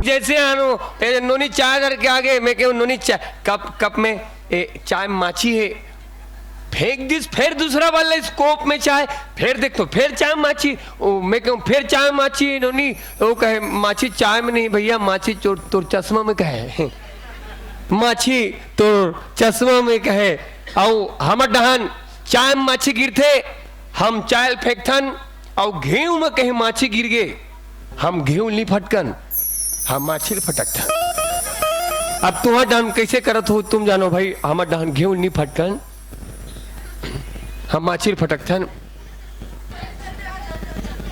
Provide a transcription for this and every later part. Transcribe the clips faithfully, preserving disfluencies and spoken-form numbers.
जैसे आनो, ए, नोनी चाय धर के आगे, मैं कहूँ, "नोनी चाय, कप, कप में, ए, चाय में माछी है।" फेंक दिस, फिर दूसरा वाला इस कोप में चाय, फिर देख तो फिर चाय में माछी। ओ, मैं कहूँ, "फिर चाय में माछी है, नोनी?" वो कहे, "माछी चाय में नहीं भैया, माछी चोर, तोर चश्मा में कहे।" माछी तोर चश्मा में कहे। अउ हमर डहान चाय में माछी गिरथे, हम चाय ल फेंकथन, अउ घेव में कहीं माछी गिर गे, हम घेव नी फटकन, हम माछी ल फटकथन। अब तुहर डहान कैसे करत हो तुम जानो भाई, हमर डहान घेव नी फटकन, हम माछी ल फटकथन।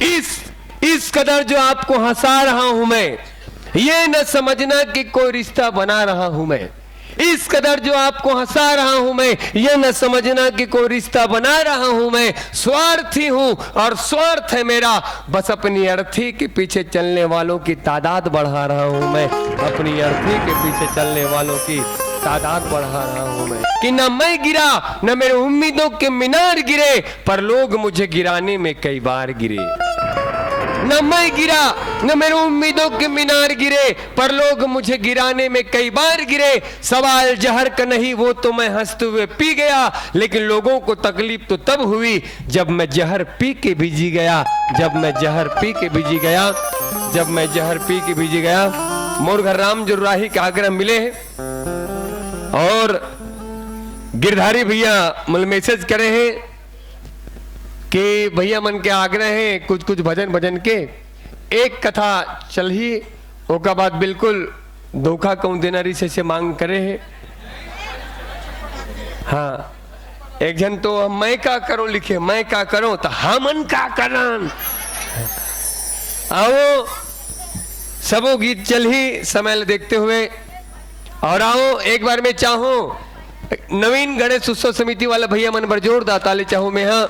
इस इस कदर जो आपको हंसा रहा हूं मैं, ये न समझना कि कोई रिश्ता बना रहा हूं मैं। इस कदर जो आपको हंसा रहा हूं मैं, ये न समझना कि कोई रिश्ता बना रहा हूं मैं। स्वार्थी हूं और स्वार्थ है मेरा, बस अपनी अर्थी के पीछे चलने वालों की तादाद बढ़ा रहा हूं मैं। अपनी अर्थी के पीछे चलने वालों की तादाद बढ़ा रहा हूं मैं। कि न मैं गिरा, न मेरे उम्मीदों के मीनार गिरे, पर लोग मुझे गिराने में कई बार गिरे। न मैं गिरा, न मेरे उम्मीदों के मीनार गिरे, पर लोग मुझे गिराने में कई बार गिरे। सवाल जहर का नहीं, वो तो मैं हंसते हुए पी गया, लेकिन लोगों को तकलीफ तो तब हुई जब मैं जहर पी के भी जी गया, जब मैं जहर पी के भी जी गया, जब मैं जहर पी के भी जी गया। मोर घर राम जरुराही के आग्रह मिले हे और गिरधारी भैया मोला मैसेज करे हे कि भैया मन के आग्रह हे कुछ कुछ भजन भजन के एक कथा चलही, ओकर बाद बिल्कुल धोखा कहूं देना रहिस हे, मांग करे हे। हाँ, एक झन तो "मैं का करूं" लिखे, "मैं का करूं", तो "हमन का करन"। आओ, सबो गीत चलही समय ल देखते हुए। और आओ, एक बार मैं चाहूं, नवीन गणेश उत्सव समिति वाला भैया मन बर जोरदार ताली चाहूं मैं, हाँ।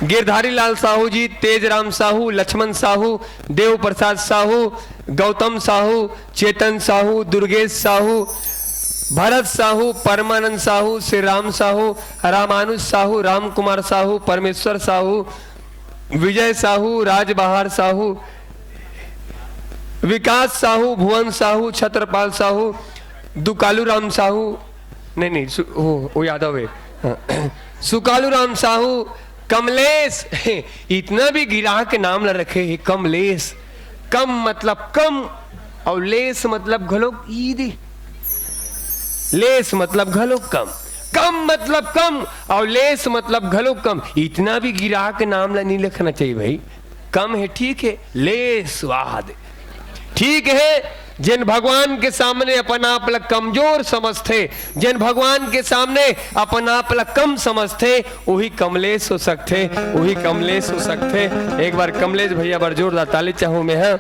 गिरधारी लाल साहू जी, तेज राम साहू, लक्ष्मण साहू, देव प्रसाद साहू, गौतम साहू, चेतन साहू, दुर्गेश साहू, भरत साहू, परमानंद साहू, श्री राम साहू, रामानुज साहू, राम कुमार साहू, परमेश्वर साहू, विजय साहू, राजबहार साहू, विकास साहू, भुवन साहू, छत्रपाल साहू, दुकालू राम साहू, नहीं, नहीं, सु-, वो, वो यादव है। हाँ। सुकालू राम साहू, कमलेश, इतना भी गिराह के नाम ला रखे हे, कमलेश। कम मतलब कम, अउ लेस मतलब घलो ईद। लेस मतलब घलो कम। कम मतलब कम, अउ लेस मतलब घलो कम। इतना भी गिराह के नाम ला नहीं लिखना चाहिए भाई। कम हे, ठीक हे, लेस वाहद। ठीक हे, जेन भगवान के सामने अपन आप ला कमजोर समझथे, जेन भगवान के सामने अपन आप ला कम समझथे, वही कमलेश हो सकथे, वही कमलेश हो सकथे। एक बार कमलेश भैया बर जोरदार ताली चाहूं मैं, हाँ।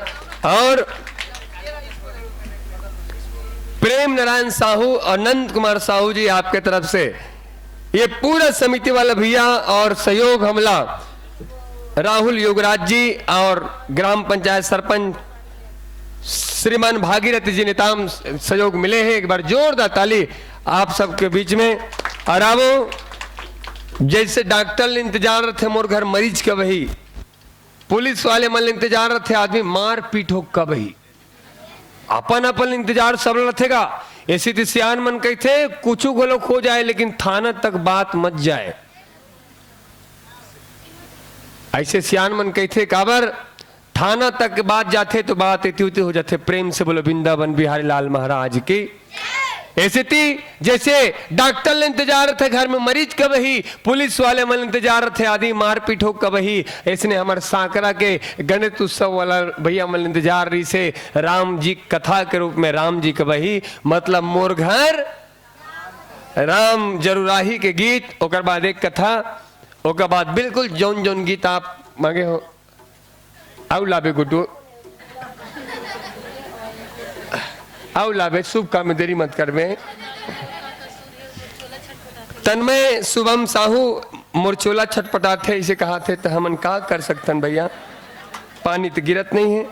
और प्रेम नारायण साहू और नंद कुमार साहू जी, आपके तरफ से ये पूरा समिति वाला भैया और सहयोग हमला राहुल योगराज जी और ग्राम पंचायत सरपंच श्रीमान भागीरथ जी ने ताम सहयोग मिले हे। एक बार जोरदार ताली आप सबके बीच में। और आवो, जैसे डॉक्टर ल इंतजार रथे मोर घर मरीज कब आही, पुलिस वाले मन ल इंतजार रथे आदमी मारपीट हो कब आही। अपन अपन इंतजार सब ल रथे गा। ऐसे तो सियान मन कहिथे, कुछु घलो हो जाए, लेकिन थाना तक बात मत जाए। ऐसे सियान मन कहिथे, काबर? थाना तक बात जाथे तो बात एती उती हो जाथे। प्रेम से बोलो वृंदावन बिहारी लाल महाराज की। ऐसे ती जैसे डॉक्टर ल इंतजार रथे घर में मरीज कब आही, पुलिस वाले मन ल इंतजार रथे आदमी मारपीट हो कब आही, ऐसने हमर सांकरा के गणेश उत्सव वाला भैया मन ल इंतजार रहिसे राम जी कथा के रूप में, राम जी कब आही, मतलब मोर घर राम जरुराही के गीत, ओकर बाद एक कथा, ओकर बाद बिल्कुल जौन जौन गीत आप मांगे हो। आऊ लाबे गुड्डू, आऊ लाबे, शुभ काम में देरी मत करबे। तन्मय शुभम साहू मोर चोला छटपटाथे, इसे कहा थे तो हमन का कर सकथन भैया, पानी तो गिरत नहीं है।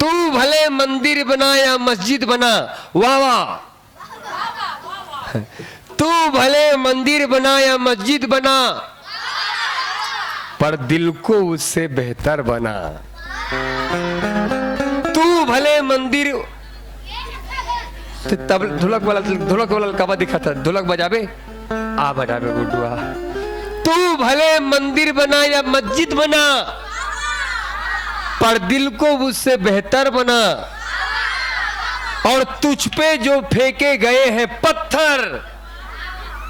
तू भले मंदिर बना या मस्जिद बना, वाह वाह। तू भले मंदिर बना या मस्जिद बना, पर दिल को उससे बेहतर बना। तू भले मंदिर, तब ढोलक वाला, ढोलक वाला काबर दिखाता, ढोलक बजाबे, आ बजाबे गुड्डुआ। तू भले मंदिर बना या मस्जिद बना, पर दिल को उससे बेहतर बना। और तुझ पे जो फेंके गए हैं पत्थर,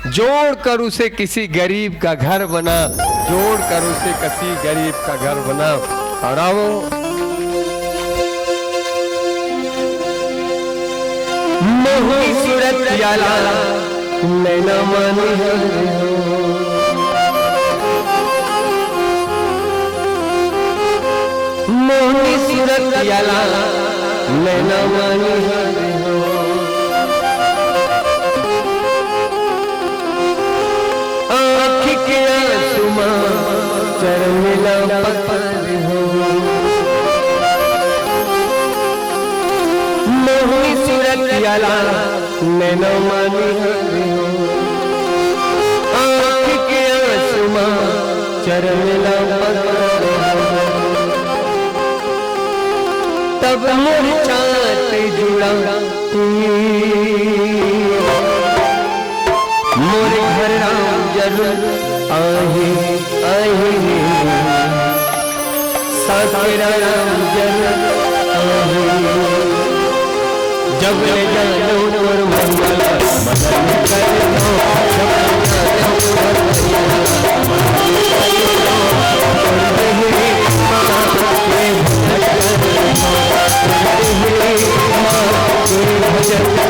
जोड़कर उसे किसी गरीब का घर बना, जोड़कर उसे किसी गरीब का घर बना। और आओ। मोहनी सूरत प्याला नैना मानी हर हो। मोहनी सूरत प्याला नैना मानी हर हो। आँख के आँसू मा चरमिला पत्थर हो। मोहनी सूरत प्याला नैना मानी हर हो। आँख के आँसू मा चरमिला पत्थर हो। तब मोर छाती जुड़ा मोर घर राम जरूर आही, आही। साथ राम जरूर आही। जब ले जानो तोर मंगला, मदन कर दो। जब ले जानो तोर मंगला, मदन कर दो। तोर बहिनी माँ के भजन, तोर बहिनी माँ के भजन।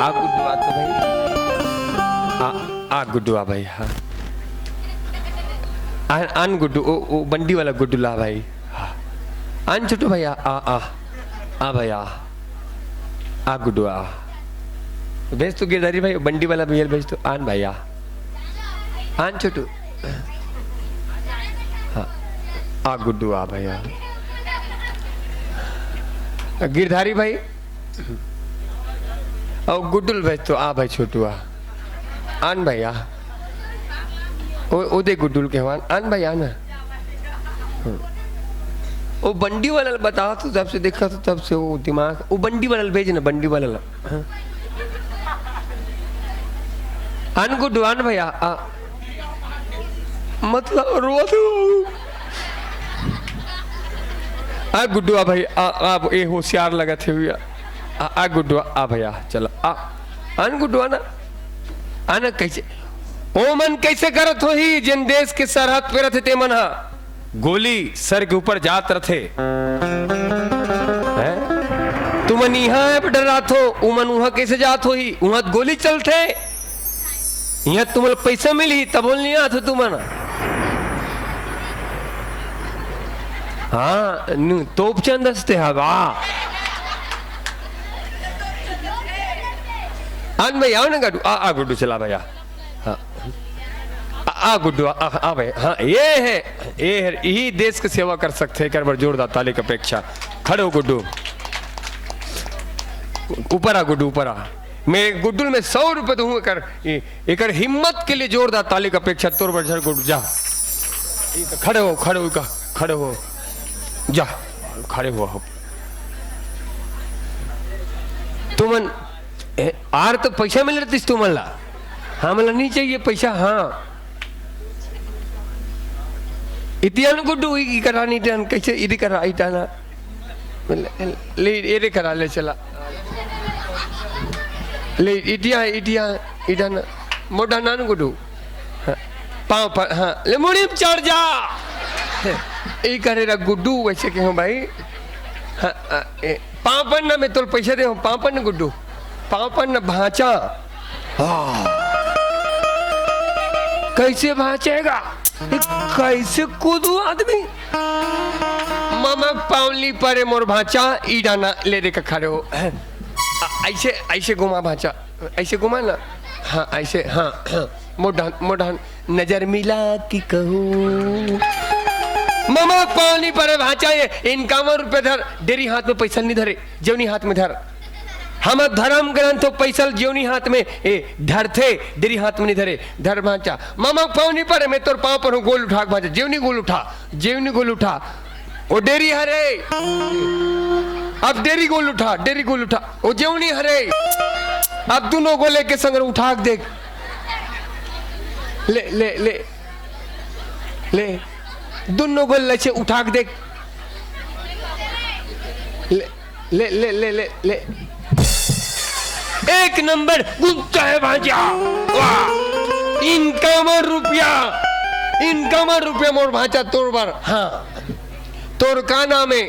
आगू दुआ तो भाई। आ, आगू। गुड्डू आ भाई, हाँ। आन, आन गुड्डू, ओ, ओ बंडी वाला गुड्डू ला भाई। हाँ। आन छोटू भाई, आ, आ, आ। आ भाई, आ। आ गुड्डू, आ। भेज तो गिरधारी भाई, बंडी वाला भैया भेज तो, आन भाई, आ। आन छोटू। हाँ। आ गुड्डू, आ भाई, आ। गिरधारी भाई। अउ गुड्डू ल भेज तो, आ भाई छोटू, आ। आन भाई, आ। ओ, ओ दे गुड्डू ल के हवान, आन भाई, आ ना। हम्म। ओ बंडी वाला ल बता तो, तब से देखा तो, तब से वो दिमाग, ओ बंडी वाला ल भेज ना, बंडी वाला ल। हाँ। आन गुड्डू, आन भाई, आ, आ। मतलब, रोवा तो। आ गुड्डू, आ भाई, आ, आ, ए होशियार लगत हे भैया। आ, आ गुड्डू, आ भैया, चला, आ। आन गुड्डू, आना। आना कैसे? ओ मन कैसे करत होही, जेन देश के सरहद पे रथे ते मन हा गोली सर के ऊपर जात रथे। हैं? तुमन इहाँ ऐप डरात हो, उमन उहाँ कैसे जात होही? उहाँ त गोली चलथे। इहाँ तुमन पैसा मिलही, तब बोल नहीं आत हो तुमन। हाँ, नु, तोप चंद हंसते हवा। आन भाई, आओ ना गुड्डू, आ, आ गुड्डू, चला भैया। हाँ। आ, आ गुड्डू, आ, आ, आ भाई, हाँ, ये है, ये है, यही देश की सेवा कर सकते हैं, एक बार जोरदार ताली की अपेक्षा। खड़े हो गुड्डू, ऊपर आ गुड्डू, ऊपर आ। मैं गुड्डू में सौ रुपये दूंगा, कर, ये, एकर हिम्मत के लिए जोरदार ताली की अपेक्षा। तोर बजर गुड्डू, जा, खड़े हो, खड़े हो, का, खड़े हो, जा, खड़े हो। तुमन, ए, आर तो पैसा मिल रही तुमन ला, हमला नहीं चाहिए पैसा। हाँ, इतियान गुड्डू, ई करा नहीं टन, कैसे इदी करा, इटाना ले, ले, एरे करा ले चला। ले, इटिया, इटिया, इटाना, मोटा नान गुड्डू। हाँ, पाँव पर, हाँ, ले मुड़ी में चढ़ जा। ई करे रा गुड्डू, वैसे के हो भाई। हाँ, आ, ए, पाँव पर ना, मैं तोल पैसा दे हूँ, पाँव पर ना गुड्डू, पाँव पर ना भांचा। हाँ। कैसे भांचेगा? ये कैसे कूदू आदमी? मामा पावली परे मोर भांचा, ई डाना ले दे के खड़े हो। आ, ऐसे, ऐसे घुमा भांचा, ऐसे घुमा ना। हाँ, ऐसे, हाँ, हाँ। मोर डान, मोर डान, नजर मिला कि कहूँ। मामा पावली परे भांचा, ये इनकावन रुपये धर, डेरी हाथ में पैसा नहीं धरे, जेवनी हाथ में धर। हमर धर्म ग्रंथ हो पैसा ल जेवनी हाथ में, ए, धरथे, डेरी हाथ में नहीं धरे। धर भांचा, मामा पाँव नहीं परे, मैं तोर पाँव पर हूँ, गोल उठा के भांचा, जेवनी गोल उठा, जेवनी गोल उठा। ओ डेरी हरे, अब डेरी गोल उठा, डेरी गोल उठा। ओ जेवनी हरे, अब दोनों गोले के संग उठा के देख। ले, ले, ले, ले, दोनों गोल लचे उठा के देख। ले, ले, ले, ले, ले, ले। एक नंबर गुप्ता है भांचा। वाह, इनकावन रुपया, इनकावन रुपया मोर भांचा तोर बर। हाँ, तोर का नाम है?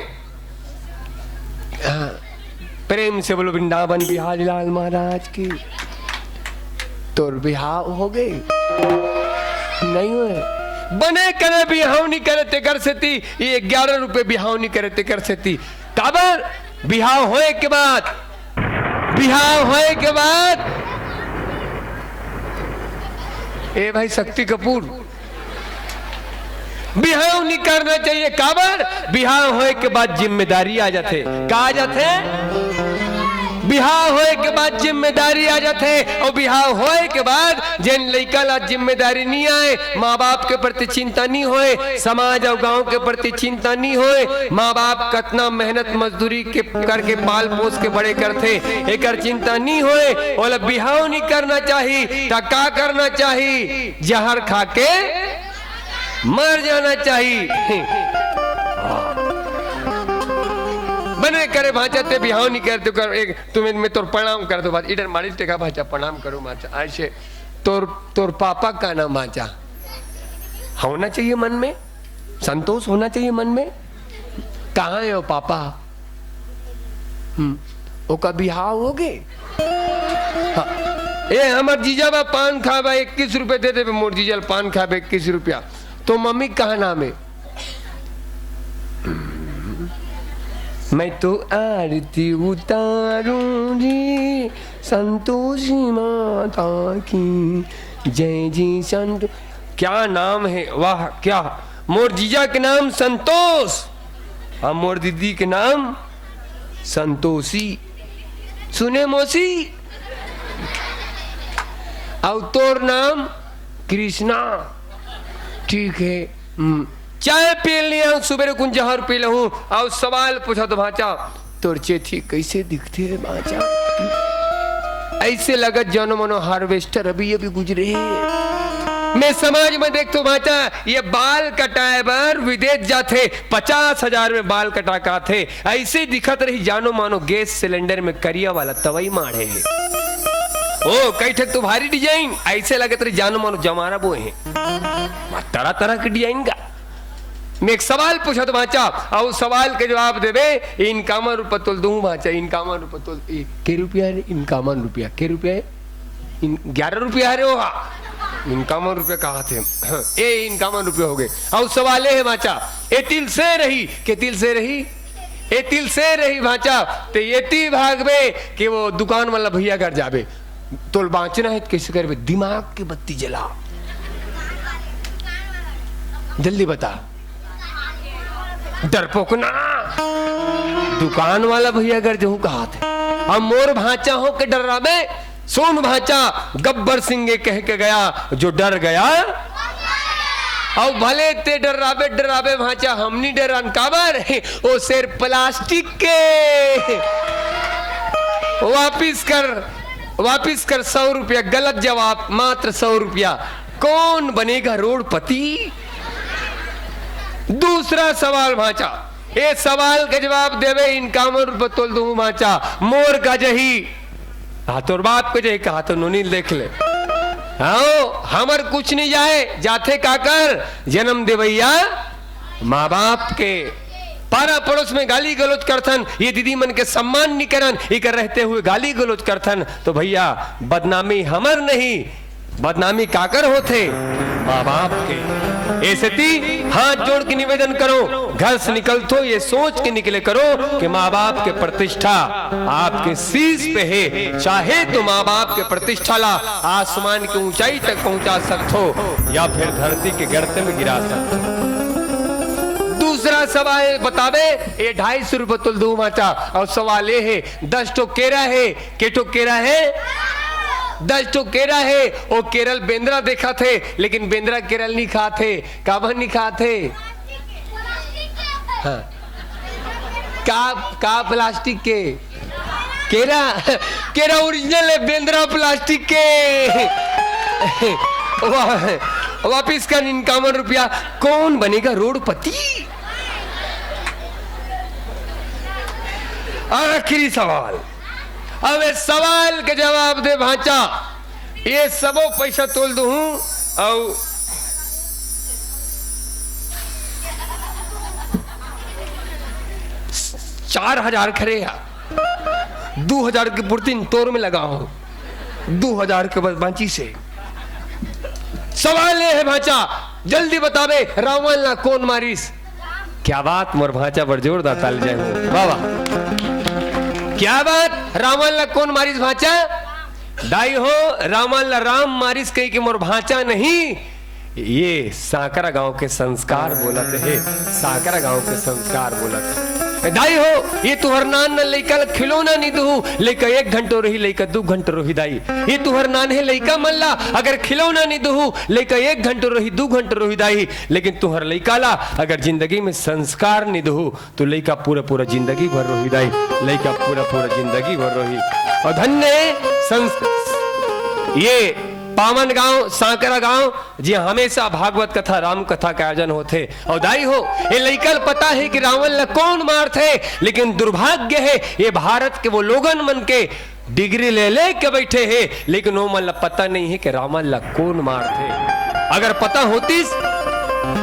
हाँ, प्रेम से बोलो, वृंदावन बिहारी लाल महाराज की। तोर बिहाव हो गए? नहीं होए। बने करे बिहाव नहीं करे, तेकर सेती ये ग्यारह रुपये बिहाव नहीं करे, तेकर सेती। काबर? बिहाव होए के बाद, बिहाव होए के बाद, ए भाई शक्ति कपूर, बिहाव नहीं करना चाहिए। काबर? बिहाव होए के बाद जिम्मेदारी आ जाथे। का आ जाथे? बिहाव होए के बाद जिम्मेदारी आ जाथे। और बिहाव होए के बाद जेन लइका ला जिम्मेदारी नहीं आए, माँ बाप के प्रति चिंता नहीं होए, समाज और गांव के प्रति चिंता नहीं होए, माँ बाप कतना मेहनत मजदूरी के करके पाल पोस के बड़े करथे, एकर चिंता नहीं होए, ओला बिहाव नहीं करना चाही। त का करना चाही? जहर खा के मर जाना चाही। बने करे भांचा, ते बिहाव नहीं करते कर, एक तुम्हें मैं तोर प्रणाम कर दो, बात इधर मारी टेका भांचा, प्रणाम करो भांचा। ऐसे तोर, तोर पापा का नाम भांचा होना चाहिए मन में, संतोष होना चाहिए मन में। कहाँ है वो पापा? हम्म, ओका बिहाव हो गए? हाँ। ए, हमर जीजा बा पान खाबा, इक्कीस रुपया दे देबे, मोर जीजा ल पान खाबे इक्कीस रुपया। तो मम्मी का नाम हे? मैं तो आरती उतारूं जी, संतोषी माता की जय जी संतो-, क्या नाम है, वाह, क्या, मोर जीजा के नाम संतोष, अउ मोर दीदी के नाम संतोषी। सुने मौसी? अउ तोर नाम कृष्णा। ठीक है। हम्म। चाय पी लिया, सुबेरे कुन जहर पी लहूं। अउ सवाल पूछत भांचा, तोर चेथी कैसे दिखथे रे भांचा? ऐसे लगत जानो मानो harvester अभी अभी गुजरे। मैं समाज में देखथों भांचा, ये बाल कटाए बर विदेश जाथे, पचास हजार में बाल कटा के आथे। ऐसे दिखत रही जानो मानो गैस सिलेंडर में करिया वाला तवई माढ़े हे। ओ, कई ठक तो भारी design, ऐसे लगत रही जानो मानो जमारा बोए हे। तरह तरह के design का। मैं एक सवाल पूछत भांचा, अउ सवाल के जवाब देबे, इनकामन रुपया तोल दूं भांचा, इनकामन रुपया तोल, ए, के रुपया हे रे? इनकामन रुपया, के रुपया हे? इन-, ग्यारह रुपया हे रे, ओहा। इनकामन रुपया कहाथे? ए, इनकामन रुपया होगे। अउ सवाल ए हे भांचा, ए तिल से रही, के तिल से रही? ए तिल से रही भांचा, ते एती भागबे कि वो दुकान वाला भैया घर जाबे। तोल बांचना हे त कैसे करबे? दिमाग के बत्ती जला। जल्दी बता। डरपोकना। दुकान वाला भैया घर जहूं कहाथे। अब मोर भांचा हो के डर्राबे, सुन भांचा, गब्बर सिंह ये कह के गया, जो डर गया। अउ भले ते डर्राबे, डर्राबे भांचा, हम नी डरन, काबर? ओ शेर प्लास्टिक के। वापिस कर, वापिस कर सौ रुपया, गलत जवाब, मात्र सौ रुपया। कौन बनेगा रोडपति? दूसरा सवाल भांचा, ए सवाल के जवाब देबे, इनकामन रुपया तोल दूं भांचा, मोर का जही। हाँ, तोर बाप के जही कहा तो नोनी देख ले। हाँ, हमर कुछ नहीं जाए, जाथे काकर? जन्म देवैया माँ बाप के। पारा पड़ोस में गाली गलौज करथन, ये दीदी मन के सम्मान नी करन, इकर रहते हुए गाली गलौज करथन, तो भैया बदनामी हमर नहीं, बदनामी काकर होथे? माँ बाप के। ए सेती हाथ जोड़ के निवेदन करो, घर से निकलथो ये सोच के निकले करो कि माँ बाप के प्रतिष्ठा आपके शीश पे हे। चाहे तो माँ बाप के प्रतिष्ठा ला आसमान के ऊंचाई तक पहुंचा सकथो या फिर धरती के गर्त में गिरा सकथो। दूसरा सवाल बताबे, ए ढाई सौ रुपया तोल दूं भांचा। अउ सवाल ए हे, दस ठो केरा हे, के ठो केरा हे? दस ठो केरा हे। ओ केरा ल बेंदरा देखत हे, लेकिन बेंदरा केरा ल नी खात हे। काबर नी खात हे? हाँ। का, का प्लास्टिक के? केरा, केरा original हे, बेंदरा प्लास्टिक के। वा-, वापिस कर इनकामन रुपया, कौन बनेगा रोडपति? आखिरी सवाल। अब ए सवाल के जवाब दे भांचा, ए सबो पैसा तोल दूहूं अउ चार हजार खरे हा, दू हजार के पुरतिन तोर में लगाहूं, दू हजार के बस बांचिस हे। सवाल ए हे भांचा, जल्दी बताबे, रावण ला कौन मारिस? क्या बात, मोर भांचा बर जोरदार ताली जाए हो। वाह, वाह। क्या बात, रावण ला कौन मारिस भांचा? दाई हो, रावण ला राम मारिस कहिके मोर भांचा नहीं, ये सांकरा गांव के संस्कार बोलत हे, सांकरा गांव के संस्कार बोलत हे। दाई हो, ये तुहर नान न लइका ल खिलौना नी दुहू, लइका एक घंटो रही, लइका दू घंटो रही दाई। ये तुहर नान हे लइका मन ला अगर खिलौना नी दुहू, लइका एक घंटो रही, दू घंटो रही दाई, लेकिन तुहर लइका ला अगर जिंदगी में संस्कार नी दुहू, तो लइका पूरा पूरा जिंदगी भर रोही दाई, लइका पूरा पूरा जिंदगी भर रोही। अउ धन्य हे संस-, ये पावन गांव, सांकरा गांव, जी हमेशा भागवत कथा, राम कथा का आयोजन होथे। अउ दाई हो, ये लइका ल पता हे कि रावण ला कौन मारथे, लेकिन दुर्भाग्य हे, ये भारत के वो लोगन मन के डिग्री ले ले के बैठे हे, लेकिन वो मन ला पता नहीं हे कि रावण ला कौन मारथे। अगर पता होतिस,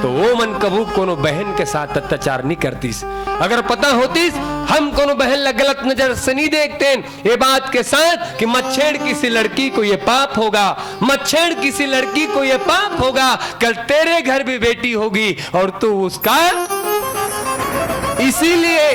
तो वो मन कभू कोनो बहन के साथ अत्याचार नहीं करतीस। अगर पता होतीस, हम कोनो बहन ला गलत नजर से नहीं देखतेन। ये बात के साथ कि मच्छेड़ किसी लड़की को ये पाप होगा, मच्छेड़ किसी लड़की को ये पाप होगा, कल तेरे घर भी बेटी होगी और तू उसका। इसीलिए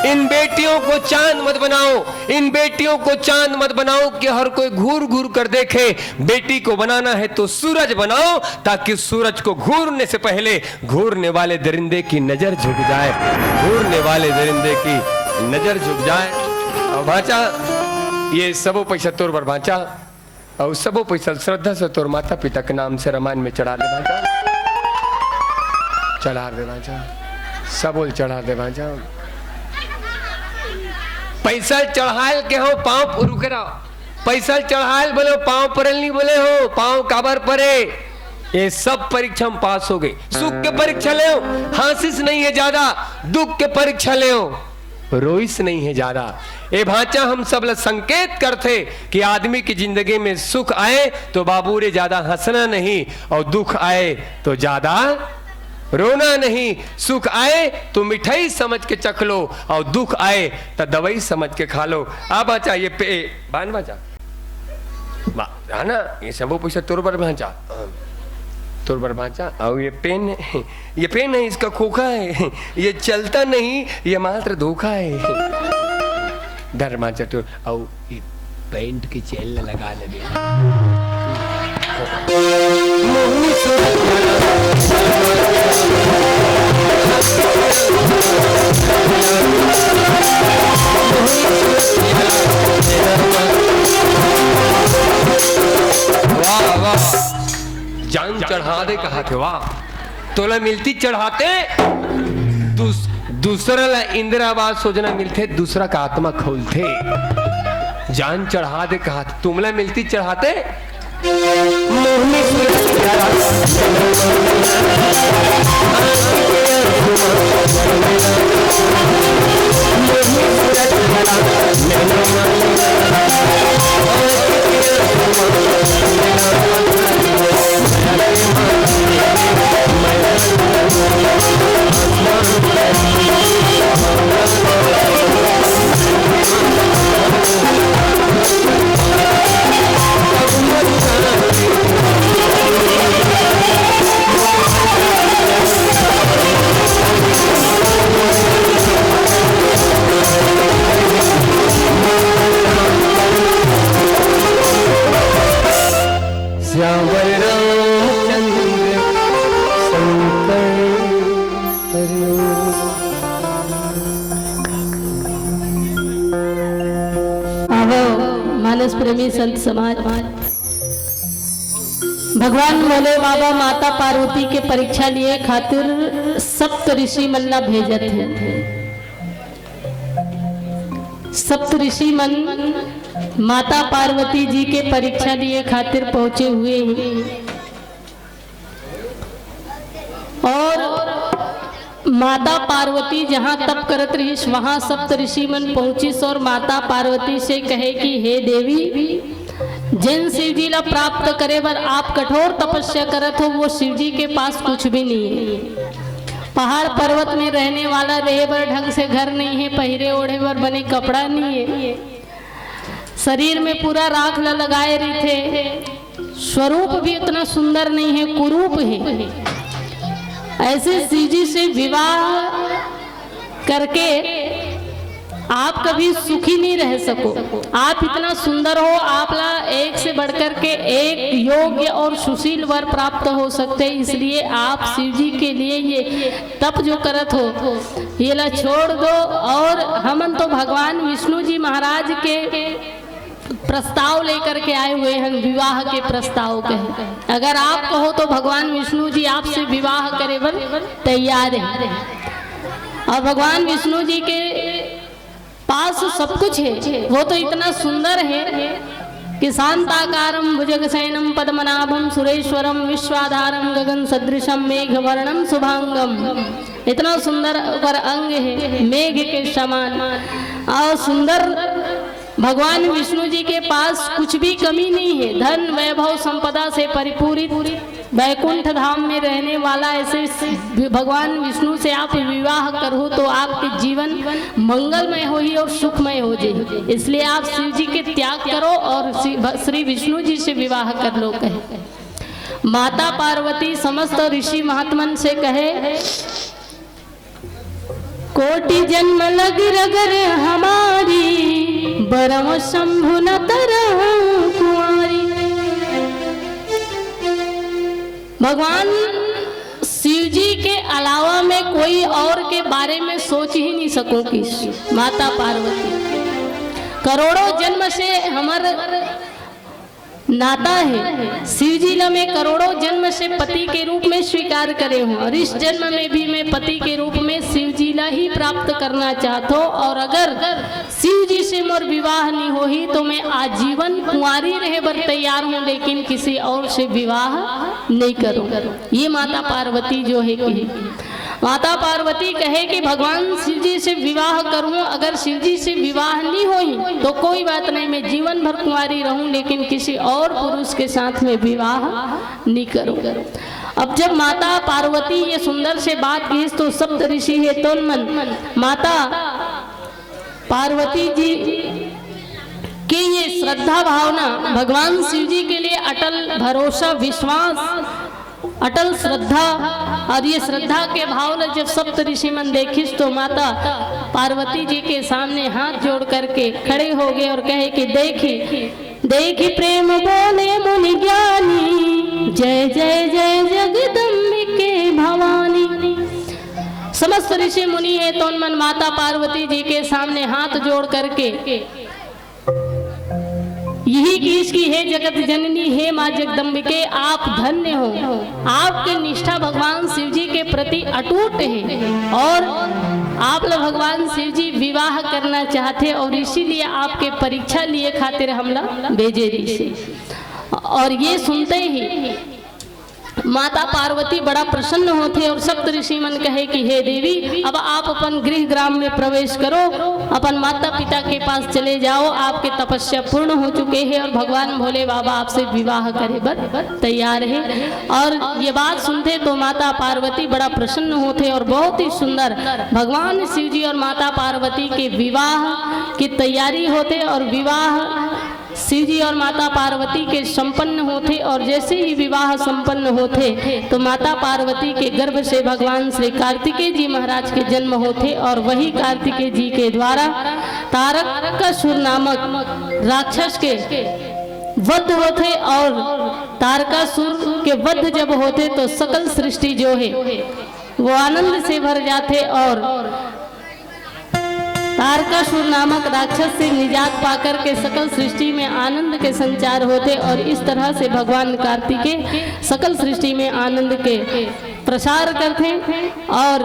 इन बेटियों को चांद मत बनाओ, इन बेटियों को चांद मत बनाओ कि हर कोई घूर घूर कर देखे। बेटी को बनाना है तो सूरज बनाओ, ताकि सूरज को घूरने से पहले घूरने वाले दरिंदे की नजर झुक जाए, घूरने वाले दरिंदे की नजर झुक जाए। और भांचा, ये सबो पैसा तोर बर भांचा, और सबो पैसा श्रद्धा से तोर माता पिता के नाम से रामायण में चढ़ा दे भांचा, चढ़ा दे भांचा, सबो ल चढ़ा दे भांचा। पैसा चढ़ायल के हो पाँव, रुके रहो, पैसा चढ़ायल बोले हो, पाँव परल नहीं बोले हो, पाँव काबर परे? ये सब परीक्षा में पास हो गए। सुख के परीक्षा ले हो, हांसिस नहीं है ज्यादा, दुख के परीक्षा ले हो, रोइस नहीं है ज्यादा। ए भांचा हम सब ला संकेत करथे कि आदमी की जिंदगी में सुख आए तो बाबू रे ज्यादा हंसना नहीं, और दुख आए तो ज्यादा रोना नहीं। सुख आए तो मिठाई समझ के चख लो, और दुख आए तो दवाई समझ के खा लो। अब भांचा ये पे बान भांचा, वाह, है ना? ये सबो पैसा तोर बर भांचा, तोर बर भांचा। और ये पेन, ये पेन है, इसका खोखा है, ये चलता नहीं, ये मात्र धोखा है। धर भांचा तोर, और ये पैंट की चेन लगा ले बे। मोहनी सूरत वाह, वाह। जान चढ़ा दे कहा थे, वाह। तोला मिलती चढ़ाते, दूस-, दूसरा ला इंदिरा आवास योजना मिलथे, दूसरा का आत्मा खोलथे। जान चढ़ा दे कहा थे, तुमला मिलती चढ़ाते। मोहनी सूरत श्यावर रामचंद्र शंकर हरिओम। आवो मानस प्रेमी संत समाज, भगवान भोले बाबा माता पार्वती के परीक्षा लिए खातिर सप्त ऋषि मन ला भेजत हे। सप्त ऋषि मन माता पार्वती जी के परीक्षा लिए खातिर पहुंचे हुए हैं। और माता पार्वती जहाँ तप करत रहिस, वहाँ सप्त ऋषि मन पहुँचिस और माता पार्वती से कहे कि हे देवी, जेन शिव जी ला प्राप्त करे बर आप कठोर तपस्या करत हो, वो शिव जी के पास कुछ भी नहीं है। पहाड़ पर्वत में रहने वाला, रहे बर ढंग से घर नहीं है, पहिरे ओढ़े बर बने कपड़ा नहीं है, शरीर में पूरा राख ला लगाए रहिथे, स्वरूप भी उतना सुंदर नहीं है, कुरूप है। ऐसे शिव जी से विवाह करके आप कभी सुखी नहीं रह सको। आप इतना सुंदर हो, आप ला एक से बढ़कर के एक योग्य और सुशील वर प्राप्त हो सकते हैं, इसलिए आप शिव जी के लिए ये तप जो करत हो, ये ला छोड़ दो। और हमन तो भगवान विष्णु जी महाराज के प्रस्ताव लेकर के आए हुए हैं, विवाह के प्रस्ताव कहे। अगर आप कहो तो भगवान विष्णु जी आपसे विवाह करे बर तैयार है। और भगवान विष्णु जी के पास सब कुछ है, वो तो इतना सुंदर है कि शांताकारं भुजगशयनं पद्मनाभं सुरेश्वरं विश्वाधारं गगन सदृशं मेघ वर्णं शुभांगम। इतना सुंदर ओकर अंग है, मेघ के समान। और सुंदर भगवान विष्णु जी के पास कुछ भी कमी नहीं है, धन वैभव संपदा से परिपूरित। बैकुंठ धाम में रहने वाला ऐसे भगवान विष्णु से आप विवाह करहू तो आपके जीवन मंगलमय होही और सुखमय हो जाही। इसलिए आप शिव जी के त्याग करो और श्री, श्री विष्णु जी से विवाह कर लो, कहे। माता पार्वती समस्त ऋषि महात्मन से कहे, कोटि जन्म लग रगर हमारी, बरम शंभु न तरहु कुंवारी। भगवान शिव जी के अलावा मैं कोई और के बारे में सोच ही नहीं सकूं कि माता पार्वती, करोड़ों जन्म से हमर नाता है। शिव जी ला मैं करोड़ों जन्म से पति के रूप में स्वीकार करे हूँ और इस जन्म में भी मैं पति के रूप में शिव जी ला ही प्राप्त करना चाहत हूँ। और अगर शिव जी से मोर विवाह नहीं होही तो मैं आजीवन कुंवारी रहे बर तैयार हूँ, लेकिन किसी और से विवाह नहीं करूँ। ये माता पार्वती जो है कि माता पार्वती कहे कि भगवान शिव जी से विवाह करूं, अगर शिव जी से विवाह नहीं होही तो कोई बात नहीं, मैं जीवन भर कुंवारी रहूं, लेकिन किसी और पुरुष के साथ में विवाह नहीं करूं। अब जब माता पार्वती ये सुंदर से बात कहिस तो सप्त ऋषि हे तोन मन माता पार्वती जी के ये श्रद्धा भावना, भगवान शिव जी के लिए अटल भरोसा, विश्वास, अटल श्रद्धा, और ये श्रद्धा के भाव ला जब सप्त ऋषि मन देखिस तो माता पार्वती जी के सामने हाथ जोड़ करके खड़े हो गए और कहे कि देखी, देखी प्रेम बोले मुनि ज्ञानी, जय जय जय जगदम्बिके भवानी। समस्त ऋषि मुनि हे तोन मन माता पार्वती जी के सामने हाथ जोड़ करके यही कहिस कि हे जगत जननी, हे माँ जगदम्बिके, आप धन्य हो। आपके निष्ठा भगवान शिव जी के प्रति अटूट है और आप ला भगवान शिव जी विवाह करना चाहते और इसीलिए आपके परीक्षा लिए खातिर हमला भेजे रहिसे। और ये सुनते ही माता पार्वती बड़ा प्रसन्न होथे और सप्त ऋषि मन कहे कि हे देवी, अब आप अपन गृह ग्राम में प्रवेश करो, अपन माता पिता के पास चले जाओ, आपके तपस्या पूर्ण हो चुके हैं और भगवान भोले बाबा आपसे विवाह करे बर तैयार है। और ये बात सुनते तो माता पार्वती बड़ा प्रसन्न होथे और बहुत ही सुंदर भगवान शिव जी और माता पार्वती के विवाह की तैयारी होथे और विवाह शिव जी और माता पार्वती के संपन्न होथे और जैसे ही विवाह संपन्न होथे तो माता पार्वती के गर्भ से भगवान श्री कार्तिकेय जी महाराज के जन्म होथे और वही कार्तिकेय जी के द्वारा तारकासुर नामक राक्षस के वध होथे और तारकासुर के वध जब होथे तो सकल सृष्टि जो है वो आनंद से भर जाथे और तारकासुर नामक राक्षस से निजात पाकर के सकल सृष्टि में आनंद के संचार होथे और इस तरह से भगवान कार्तिकेय सकल सृष्टि में आनंद के प्रसार करथे और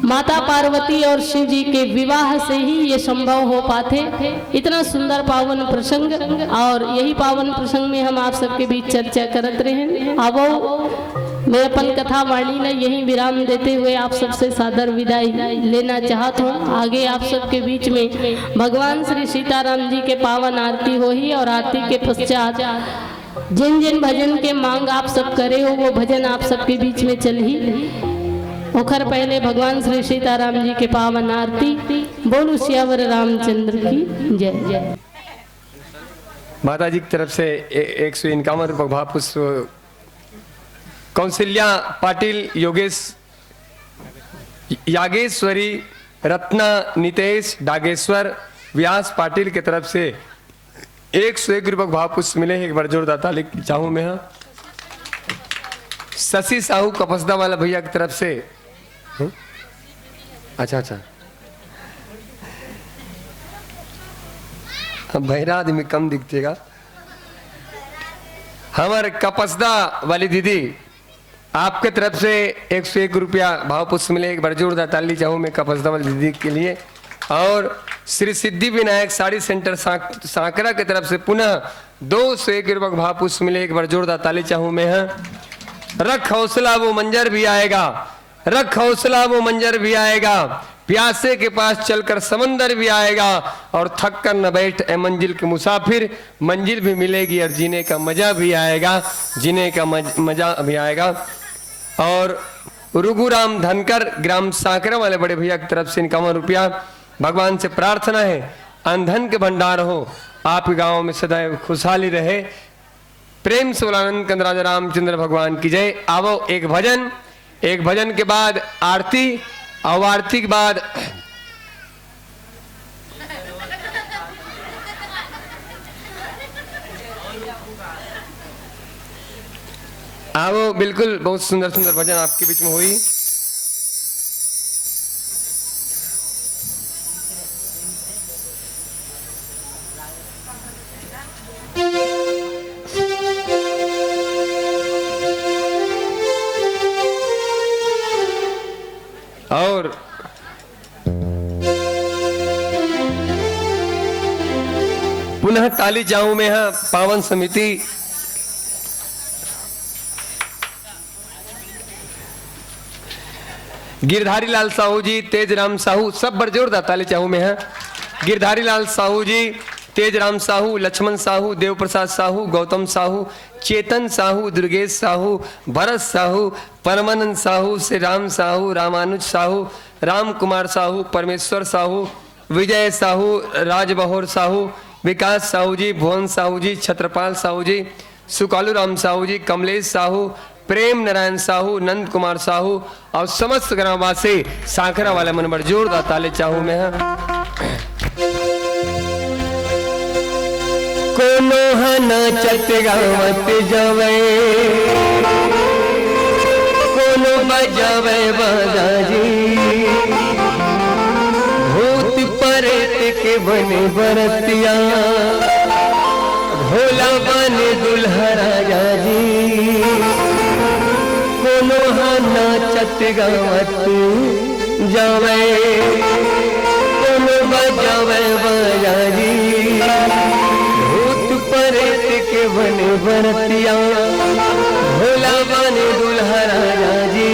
माता पार्वती और शिव जी के विवाह से ही ये संभव हो पाथे। इतना सुंदर पावन प्रसंग और यही पावन प्रसंग में हम आप सबके बीच चर्चा करत रहे। आवो, मैं अपन कथा वाणी ला यहीं विराम देते हुए आप सबसे सादर विदाई लेना चाहत हूँ। आगे आप सबके बीच में भगवान श्री सीताराम जी के पावन आरती होही और आरती के पश्चात जिन जिन भजन के मांग आप सब करे हो वो भजन आप सबके बीच में चलही। ओखर पहले भगवान श्री सीताराम जी के पावन आरती। बोलो सियावर रामचंद्र की जय। माता जी की तरफ से ए-, एक सौ इक्यावन रुपये भाव पुष्प कौशल्या पाटिल, योगेश, यागेश्वरी, रत्ना, नितेश, डागेश्वर, व्यास पाटिल के तरफ से एक सौ एक रुपये भाव पुष्प मिले हैं। एक बार जोरदार ताली चाहूँ मैं, हाँ। शशि साहू कपसदा वाला भैया की तरफ से, हम्म? अच्छा, अच्छा, हम बहरा आदमी कम दिखतेगा। हमारे कपसदा वाली दीदी, आपके तरफ से एक सौ एक रुपया भाव पुष्प मिले। एक बार जोरदार ताली चाहूँ मैं कपसदा वाली दीदी के लिए। और श्री सिद्धि विनायक साड़ी सेंटर सांक-, सांकरा की तरफ से पुनः दो सौ एक रुपये भाव पुष्प मिले। एक बार जोरदार ताली चाहूँ मैं, हाँ। रख हौसला, वो मंजर भी आएगा। रख हौसला, वो मंजर भी आएगा। प्यासे के पास चलकर समंदर भी आएगा, और थक कर न बैठ ए मंजिल के मुसाफिर, मंजिल भी मिलेगी और जीने का मजा भी आएगा, जीने का मज-, मजा भी आएगा। और रुघुराम धनकर, ग्राम सांकरा वाले बड़े भैया की तरफ से इक्यावन रुपया। भगवान से प्रार्थना है, अनधन के भंडार हो, आपके गांव में सदैव खुशहाली रहे। प्रेम से बोला आनंद कंद राजा रामचंद्र भगवान की जय। आवो एक भजन, एक भजन के बाद आरती, और आरती के बाद आवो, बिल्कुल, बहुत सुंदर सुंदर भजन आपके बीच में हुई। और पुनः ताली चाहूं मैं, हां, पावन समिति गिरधारी लाल साहू जी, तेज राम साहू, सब बर जोरदार ताली चाहूं मैं, हां। गिरधारी लाल साहू जी, तेज राम साहू, लक्ष्मण साहू, देव प्रसाद साहू, गौतम साहू, चेतन साहू, दुर्गेश साहू, भरत साहू, परमानंद साहू, श्री राम साहू, रामानुज साहू, राम कुमार साहू, परमेश्वर साहू, विजय साहू, राजबहोर साहू, विकास साहू जी, भुवन साहू जी, छत्रपाल साहू जी, सुकालू राम साहू जी, कमलेश साहू, प्रेम नारायण साहू, नंद कुमार साहू और समस्त ग्रामवासी सांकरा वाले मन बर जोरदार ताली चाहूं मैं, हां। कोनो ह नाचत गावत जावै, कोनो बजावै बाजा जी। भूत परेत के बने बरतिया, भोला बने दुल्हा राजा जी। कोनो ह नाचत गावत जावै, कोनो बजावै बाजा जी। भूत परेत के बने बरतिया, भोला बने दुल्हा राजा जी।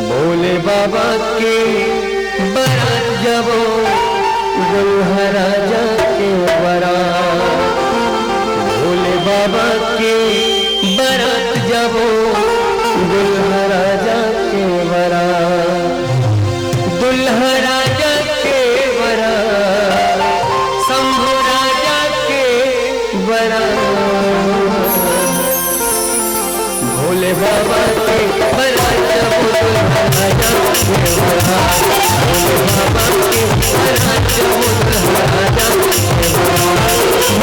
भोले बाबा के बरात जाबो, दुल्हा राजा के बरात। भोले बाबा के बरात जाबो, दुल्हा राजा के बरात। दुल्हा राजा के बरात, शंभू राजा के बरात। भोले बाबा के बरात, बोल राजा के बरात। भोले बाबा के बरात, बोल राजा के बरात।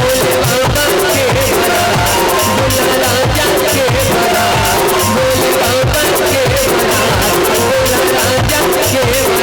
भोले बाबा के बरात, बोल राजा के बरात। भोले बाबा के बरात, बोल राजा के बरात।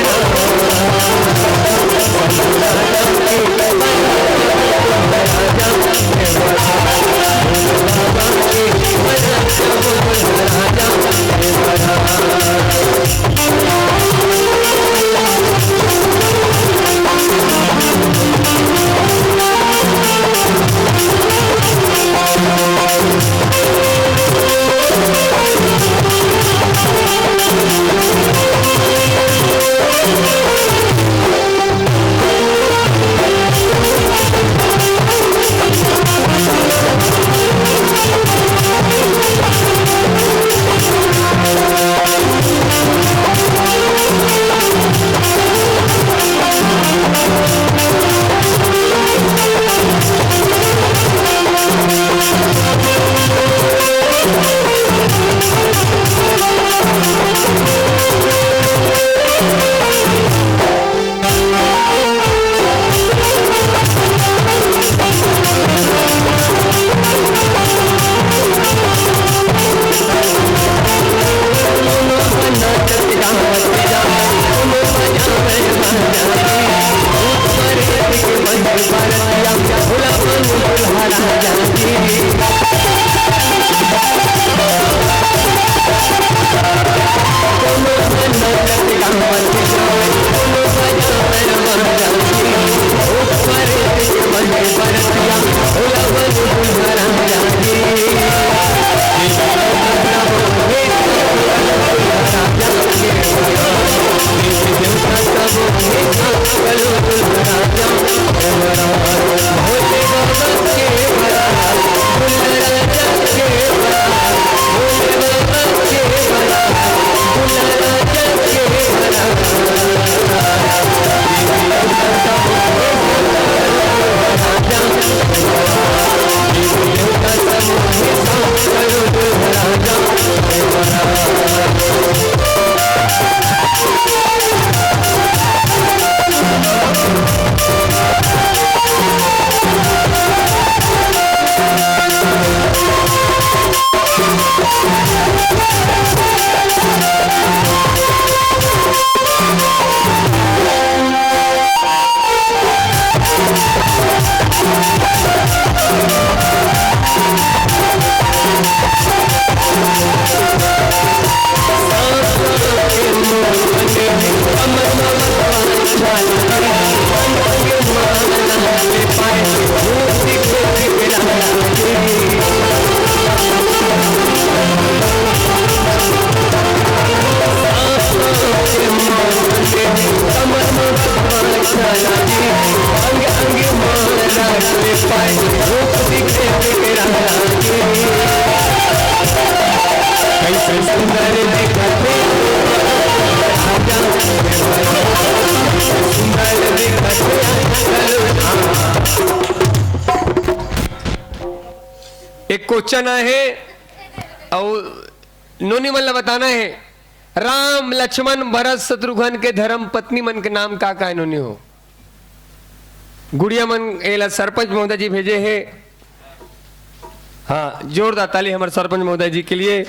कैसे सुंदर दिखत हे, सुंदर दिखत हे। एक क्वेश्चन आहे अउ नोनी मन ला बताना हे, राम, लक्ष्मण, भरत, शत्रुघ्न के धर्म पत्नी मन के नाम का का हे नोनी हो? गुड़िया मन एला सरपंच महोदय जी भेजे हे। हाँ, जोरदार ताली हमर सरपंच महोदय जी के लिए।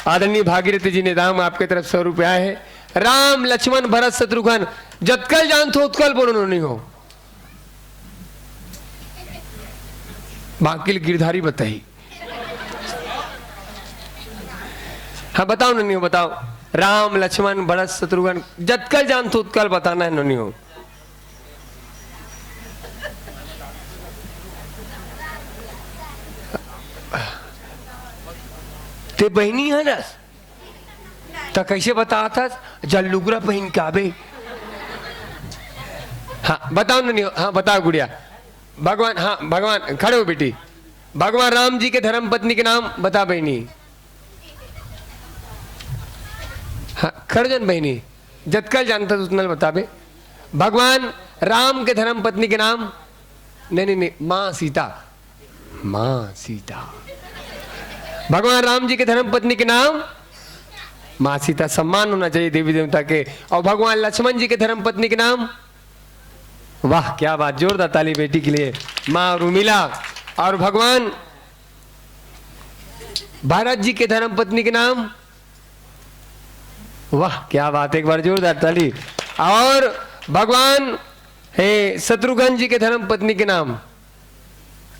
आदरणीय भागीरथी जी नेताम, आपके तरफ सौ रुपया हे। राम, लक्ष्मण, भरत, शत्रुघ्न, जतकल जानथो उतकल बोलो नोनी हो। बाकी गिरधारी बताही। हाँ, बताओ नोनी हो, बताओ। राम, लक्ष्मण, भरत, शत्रुघ्न, जतकल जानथो उतकल बताना हे नोनी हो। ते बहिनी हे ना, त कैसे बताथस? जल लुगरा पहिन के आबे। हाँ, बताओ नोनी हो। हाँ, बताओ गुड़िया। भगवान, हाँ, भगवान, खड़े हो बेटी। भगवान राम जी के धर्म पत्नी के नाम बता बहिनी। हाँ, खड़े जन बहिनी, जतकल जानथस उतनल बताबे। भगवान राम के धर्म पत्नी के नाम, नहीं, नहीं, नहीं, माँ सीता, माँ सीता। भगवान राम जी के धर्म पत्नी के नाम माँ सीता। सम्मान होना चाहिए देवी देवता के। और भगवान लक्ष्मण जी के धर्म पत्नी के नाम, वाह, क्या बात, जोरदार ताली बेटी के लिए, माँ उर्मिला। और भगवान भरत जी के धर्म पत्नी के नाम, वाह, क्या बात, एक बार जोरदार ताली। और भगवान हे शत्रुघ्न जी के धर्म पत्नी के नाम,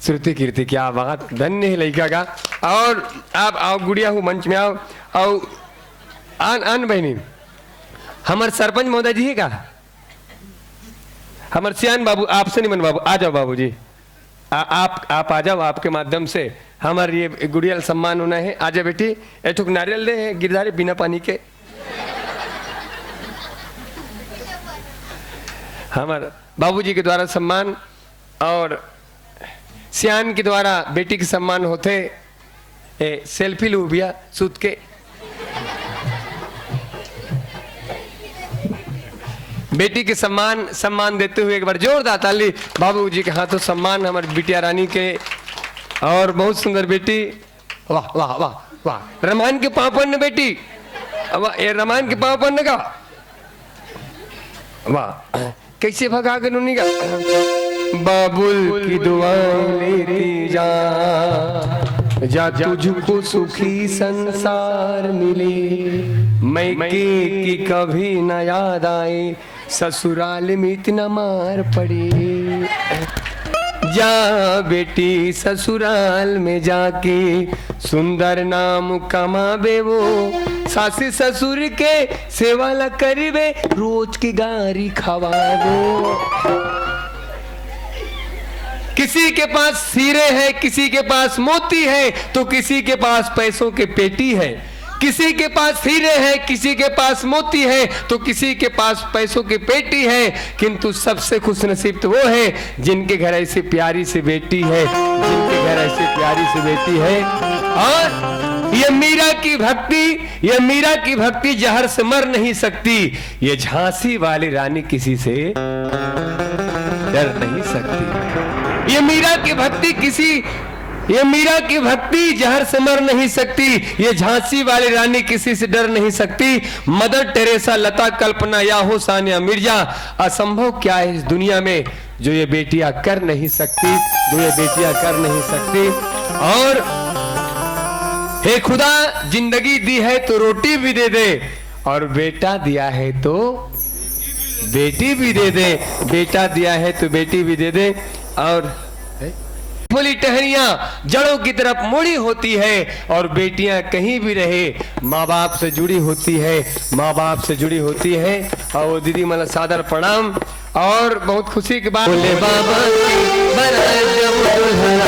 श्रुति कीर्ति, क्या बात, धन्य हे लइका का। और आप आओ गुड़िया हो, मंच में आओ। और आन आन बहिनी, हमर सरपंच महोदय जी हे का? हमर सियान बाबू, आपसे नहीं मन बाबू, आ जाओ बाबूजी। आ, आप, आप आ जाओ, आपके माध्यम से हमर ये गुड़िया ल सम्मान होना हे। आजा बेटी, ए ठुक नारियल दे हे गिरधारी बिना पानी के। हमर बाबूजी के द्वारा सम्मान और सियान के द्वारा बेटी के सम्मान होथे। ए, सेल्फी लू भैया, सूत के। बेटी के सम्मान, सम्मान देते हुए एक बार जोरदार ताली बाबूजी के हाथों, सम्मान हमर बिटिया रानी के। और बहुत सुंदर बेटी, वाह, वाह, वाह, वाह। रमान के पाँव पड़न बेटी, वाह, ए रमान के पाँव पड़न का, वाह। कैसे भगा के नोनी का? बाबुल की दुआएं लेती जा, जा तुझको सुखी संसार मिले। मैके की कभी न याद आए, ससुराल में इतना मार पड़े। जा बेटी ससुराल में जाके सुंदर नाम कमाबे वो, सास ससुर के सेवा ला करिबे, रोज की गारी खवाबो। किसी के पास हीरे हैं, किसी के पास मोती है, तो किसी के पास पैसों की पेटी है। किसी के पास हीरे हैं, किसी के पास मोती है, तो किसी के पास पैसों की पेटी है। किंतु सबसे खुशनसीब तो वो है जिनके घर ऐसी प्यारी सी बेटी है, जिनके घर ऐसी प्यारी सी बेटी है। और ये मीरा की भक्ति, ये मीरा की भक्ति जहर से मर नहीं सकती। ये झांसी वाली रानी किसी से डर नहीं सकती। ये मीरा की भक्ति किसी, ये मीरा की भक्ति जहर से मर नहीं सकती। ये झांसी वाली रानी किसी से डर नहीं सकती। मदर टेरेसा, लता, कल्पना या हो सानिया मिर्जा, असंभव क्या है इस दुनिया में जो ये बेटियां कर नहीं सकती, जो ये बेटियां कर नहीं सकती। और हे खुदा, जिंदगी दी है तो रोटी भी दे दे, और बेटा दिया है तो बेटी भी दे दे, बेटा दिया है तो बेटी भी दे दे। और फूली टहनियां जड़ों की तरफ मुड़ी होती है, और बेटियां कहीं भी रहे, माँ बाप से जुड़ी होती है, माँ बाप से जुड़ी होती है। और वो दीदी, मला सादर प्रणाम। और बहुत खुशी की बात, भोले बाबा की बरात जब दुल्हन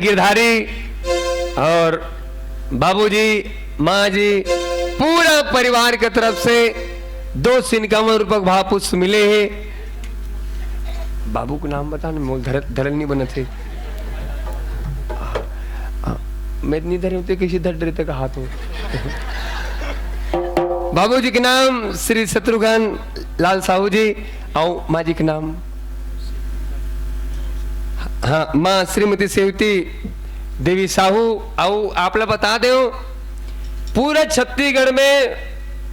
गिरधारी और बाबूजी, माँ जी, पूरा परिवार के तरफ से दो सौ इक्यावन रुपये के भाव पुष्प मिले हे। बाबू के नाम बता ना, मोल धरत, धरल नहीं बनत हे। आ, आ, मैं नहीं धरे होते, किसी धर देते का हाथ में। बाबूजी के नाम श्री शत्रुघ्न लाल साहू जी, और माँ जी के नाम, हाँ, माँ श्रीमती सेवती देवी साहू। और आप ला बता देव, पूरा छत्तीसगढ़ में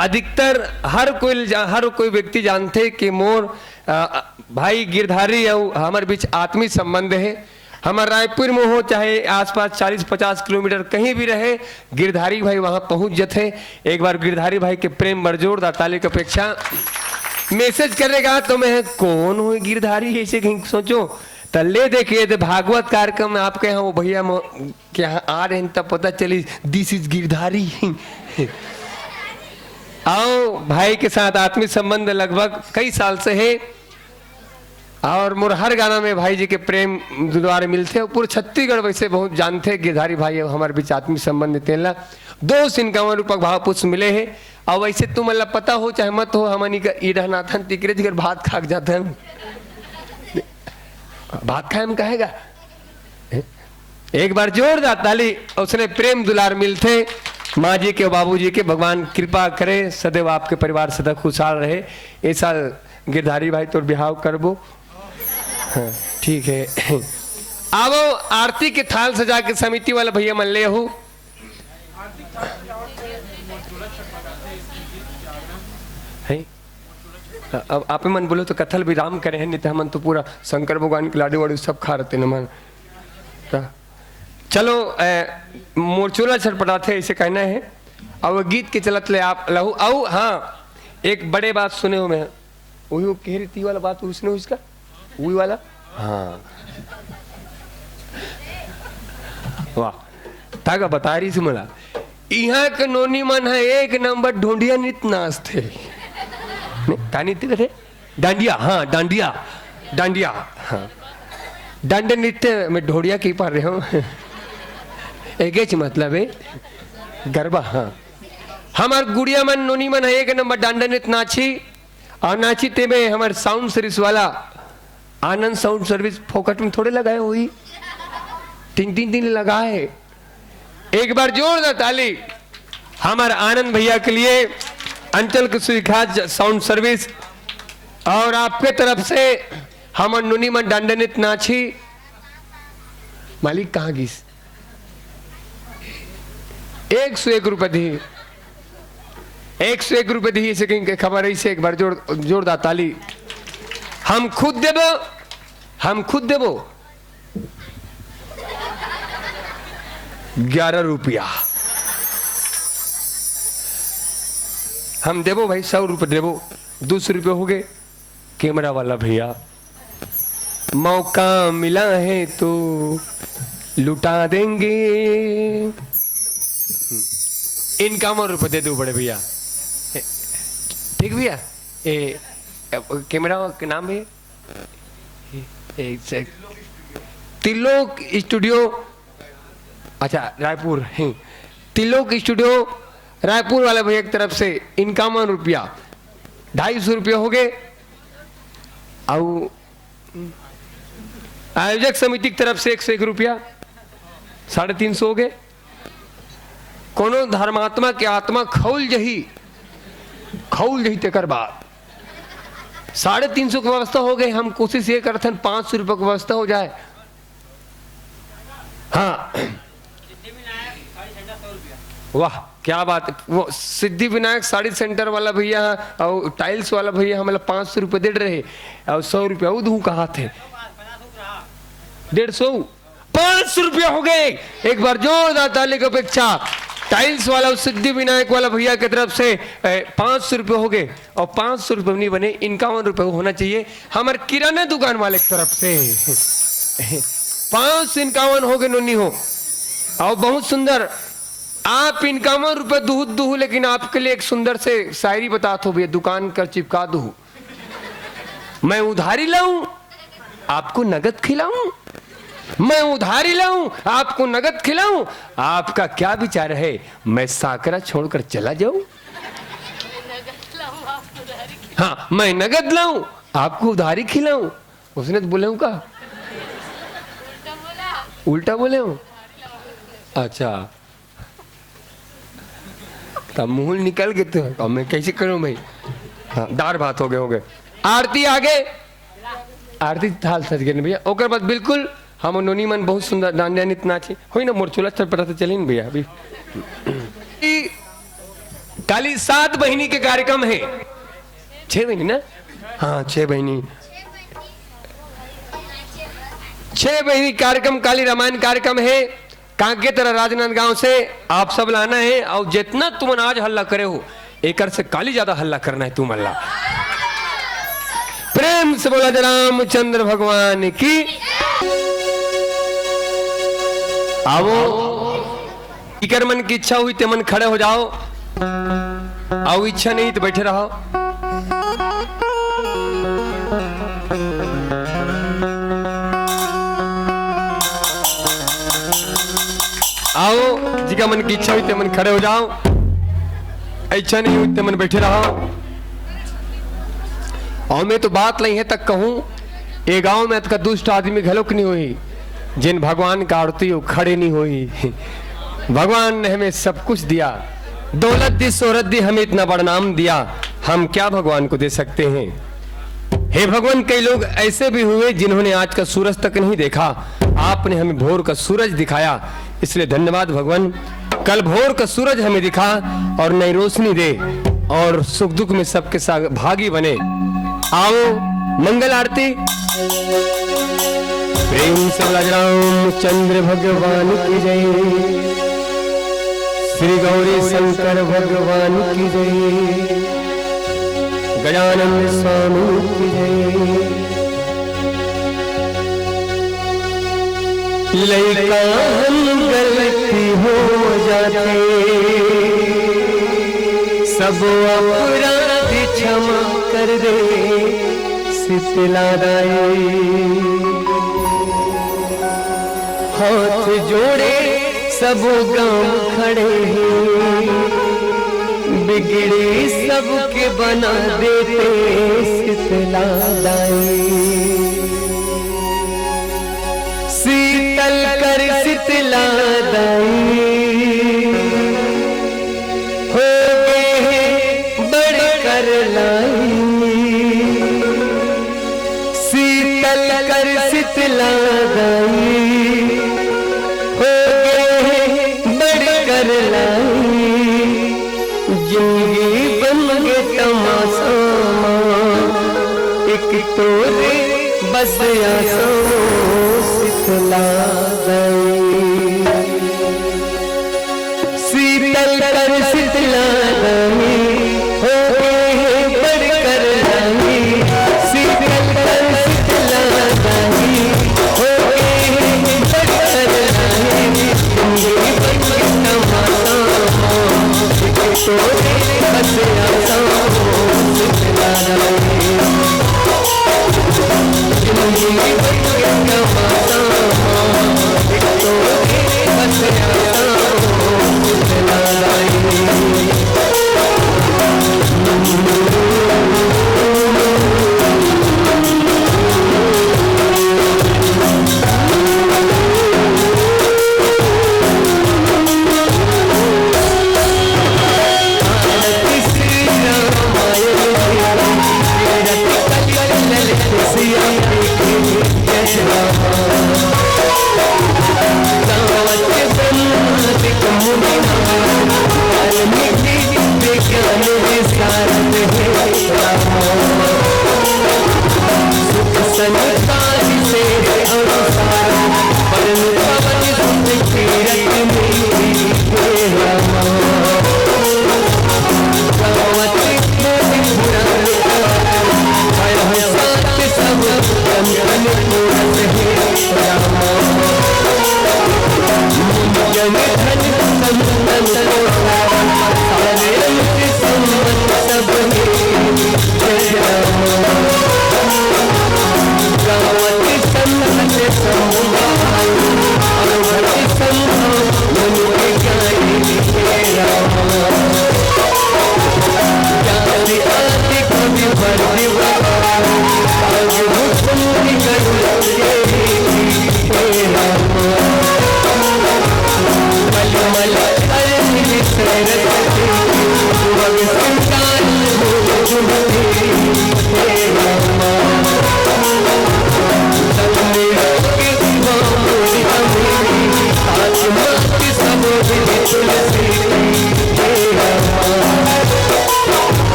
अधिकतर हर कोई जा-, हर कोई व्यक्ति जानथे कि मोर, अ, भाई गिरधारी अउ हमर बीच आत्मीय संबंध हे। हमर रायपुर में हो चाहे आसपास चालीस पचास किलोमीटर कहीं भी रहे, गिरधारी भाई वहाँ पहुँच जथे। एक बार गिरधारी भाई के प्रेम बर जोरदार ताली के अपेक्षा। मैसेज करेगा तो मैं, "कौन हो गिरधारी?" ऐसे कहीं सोचो, त ले देखिए, तो भागवत कार्यक्रम में आपके यहाँ वो भैया मो-, के यहाँ आ रहे हैं, तब पता चली, "This is गिरधारी।" आओ, भाई के साथ आत्मीय संबंध लगभग कई साल से हे। और मोर हर गाना में भाई जी के प्रेम दुलार मिलथे। और पूरे छत्तीसगढ़ वैसे बहुत जानथे गिरधारी भाई, हमर बीच आत्मीय संबंध तेला दो सौ इक्यावन रुपये के भाव पुष्प मिले हे। और वैसे तुमन ला पता हो चाहे मत हो, हमन ई रहनाथन तिकरे जिकर भात खा के जाथन। भात खाए में कहेगा, एक बार जोरदार ताली। उसने प्रेम दुलार मिलथे माँ जी के, बाबू जी के। भगवान कृपा करे, सदैव आपके परिवार सदा खुशहाल रहे। ए साल गिरधारी भाई तोर बिहाव करबो। हाँ, ठीक है। आवो, आरती के थाल सजा के समिति वाला भैया मन ले आहू। है? अब आप मन बोलो तो कथल विराम करे हैं, नहीं तो हमन तो पूरा शंकर भगवान के लाडू वाडू सब खा रहते न मन। का? चलो, ए, मोर चोला छटपटाथे, ऐसे कहना है। अब वो गीत के चलत ले आप लहू। अउ हाँ, एक बड़े बात सुने हो मैं, वही वो कह रही थी वाला बात, उसने उसका, वही वाला। हाँ। वाह, ताका बता रही थी मला। यहाँ के नोनी मन है एक नंबर ढोंडिया नृत्य नाचथे। नहीं, का नृत्य कथे? डांडिया, हाँ, डांडिया, डांडिया, हाँ। डांडे नृत्य में ढोंडिया की पा रहे हो। एगेच मतलब है, गरबा, हाँ। हमार गुड़िया मन, नोनी मन है एक नंबर डांडा नृत्य नाची, और नाची तेमे हमार साउंड सर्विस वाला, आनंद साउंड सर्विस फोकट में थोड़े लगाए हुई, तीन तीन दिन लगाए। एक बार जोरदार ताली हमार आनंद भैया के लिए, अंचल के स्वीखात साउंड सर्विस, और आपके तरफ से हमर नोनी मन डांडा नृत्य नाची। मालिक कहाँ गिस? एक सौ एक रुपये दी, एक सौ एक रुपये दी, इसे कहीं के खबर है, इसे एक बार जोर, जोरदार ताली। हम खुद देबो, हम खुद देबो। ग्यारह रुपया। हम देबो भाई, सौ रुपये देबो, दो सौ रुपये हो गए। कैमरा वाला भैया, मौका मिला है तो लुटा देंगे। इक्यावन रुपये दे दो बड़े भैया। ठीक भैया, ए, कैमरा के नाम है, एक सेक-, तिलोक स्टूडियो, अच्छा, रायपुर है। तिलोक स्टूडियो रायपुर वाले भैया की तरफ से इक्यावन रुपया, ढाई सौ रुपया हो गए। और आयोजक समिति की तरफ से एक सौ एक रुपया, साढ़े तीन सौ हो गए। कोनो धर्मात्मा के आत्मा खौल जही, खौल जही, तेकर बाद साढ़े तीन सौ की व्यवस्था हो गए। हम कोशिश ये करथन पाँच सौ रुपये की व्यवस्था हो जाए। हाँ, वाह, क्या बात है। वो सिद्धि विनायक साड़ी सेंटर वाला भैया और टाइल्स वाला भैया हमला पाँच सौ रुपये दे रहे और सौ रुपया वो दूँ कहा थे, डेढ़ सौ, पाँच सौ रुपया हो गए। एक बार जोरदार ताली की अपेक्षा टाइल्स वाला और सिद्धि विनायक वाला भैया की तरफ से, ए, पाँच सौ रुपये हो गए। और पाँच सौ रुपये नहीं बने, इक्यावन रुपये होना चाहिए हमारे किराना दुकान वाले की तरफ से। पाँच सौ इक्यावन हो गए, नोनी हो। और बहुत सुंदर, आप इक्यावन रुपये दुहू दुहू, लेकिन आपके लिए एक सुंदर से शायरी बतात हो भैया, दुकान कर चिपका दूँ। मैं उधारी लाऊं, आपको नगद खिलाऊं। मैं उधारी लाऊं, आपको नगद खिलाऊं, आपका क्या विचार है? मैं सांकरा छोड़कर चला जाऊं? हाँ, मैं नगद लाऊं, आपको उधारी खिलाऊं। उसने तो बोले हूँ का? उल्टा बोले हूँ। अच्छा, तब मुँह निकल गए तो अब मैं कैसे करूँ भाई? हाँ, दार भात हो गए, हो गए। आरती आगे, आरती थाल सज गए ना भैया। ओकर बाद बिल्कुल हम नोनी मन बहुत सुंदर डांडिया नृत्य नाचे। होई ना, मोर चोला छटपटाते चले ना भैया अभी। ई काली सात बहिनी के कार्यक्रम है। छह बहिनी ना? हाँ, छह बहिनी। छह बहिनी कार्यक्रम, काली रामायण कार्यक्रम है। कांके तरह राजनांदगांव से आप सब लाना है, और जितना तुमन आज हल्ला करे हो, एकर से काली ज्यादा हल्ला करना है तुमन ला। प्रेम से बोला जय रामचंद्र भगवान की। आवो, इकर मन की इच्छा हुई ते मन खड़े हो जाओ, आओ, इच्छा नहीं तो बैठे रहो। आओ, जिका मन की इच्छा हुई ते मन खड़े हो जाओ, इच्छा नहीं हुई ते मन बैठे रहो। और मैं तो बात नहीं है तक कहूँ, ये गांव में अतका दुष्ट आदमी घलोक नहीं हुई, जिन भगवान का आरती वो खड़े नहीं हुई। भगवान ने हमें सब कुछ दिया, दौलत दी, शोहरत दी, हमें इतना बड़ा नाम दिया, हम क्या भगवान को दे सकते हैं? हे भगवान, कई लोग ऐसे भी हुए जिन्होंने आज का सूरज तक नहीं देखा, आपने हमें भोर का सूरज दिखाया, इसलिए धन्यवाद भगवान। कल भोर का सूरज हमें दिखा और नई रोशनी दे और सुख दुख में सबके साथ भागी बने। आओ, मंगल आरती। प्रेम से बोला रामचंद्र भगवान की जय, श्री गौरी शंकर भगवान की जय, गजानन स्वामी की जय। लइका हन गलती हो जाथे, सब अपराध क्षमा कर दे शीतला दाई। हाथ जोड़े सब गांव खड़े हैं, बिगड़ी सबके बना देते शीतला दाई। शीतल कर शीतला दाई, हो गए हैं बड़ कर लाई। शीतल कर शीतला दाई, हो गए हैं बड़ कर लाई। जिंदगी बन गे तमाशा मा, एक तोरे बस आसा मा शीतला दाई। शीतल कर शीतला दाई, हो गए हैं बड़ कर लाई। शीतल कर शीतला दाई, हो गए हैं बड़ कर लाई। जिंदगी बन गे तमाशा मा, एक तोरे बस आसा मा शीतला दाई। जिंदगी बन गे तमाशा मा, एक तोरे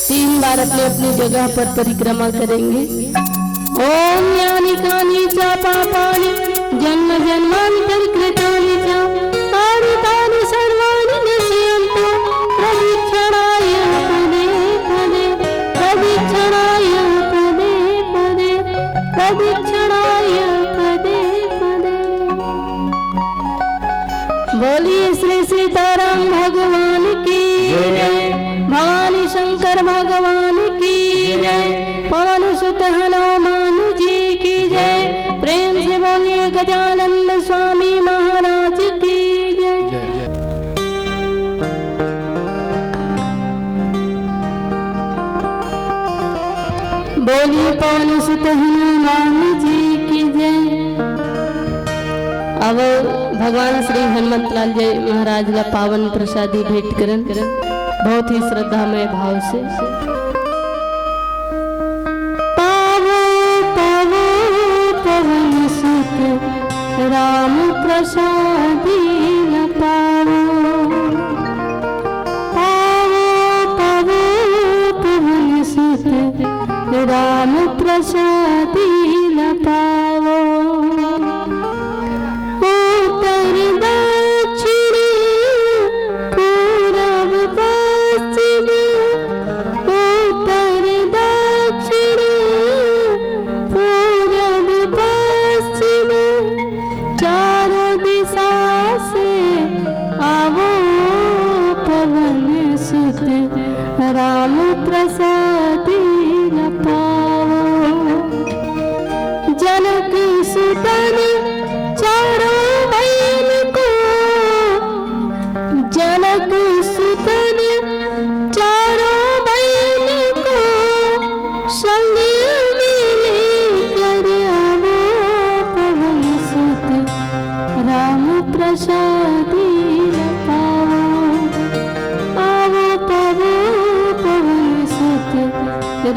तीन बार अपने अपनी जगह पर परिक्रमा करेंगे। ओम यानि कानि च पापानि जन्म जन्मांतर कृतानि च, तानि तानि सर्वाणि नश्यंतु प्रदक्षिणाय पदे पदे, प्रदक्षिणाय पदे पदे, प्रदक्षिणाय पदे पदे। बोलिए श्री सीताराम भगवान की जय। भवानी शंकर भगवान की जय। पवन सुत हनुमान जी की जय। प्रेम से बोलिए गजानंद स्वामी महाराज की जय। जय, जय। बोलिए पवन सुत हनुमान जी की जय। अब भगवान श्री हनुमंत लाल जी महाराज ला पावन प्रसादी भेंट करन, बहुत ही श्रद्धामय भाव से। पावो पावो पवन सुत राम प्रसादी न पावो। पावो पावो पवन सुत राम प्रसादी न पावो। उत्तर दक्षिण पूरब पश्चिम, उत्तर दक्षिण पूरब पश्चिम, चारों दिशा से आवो पवन सुत राम प्रसादी न पावो। जनक सुतन चारों बहिन को, जनक सुतन चारों बहिन को संग में लेकर आवो पवन सुत राम प्रसादी न पावो। आवो पावो पवन सुत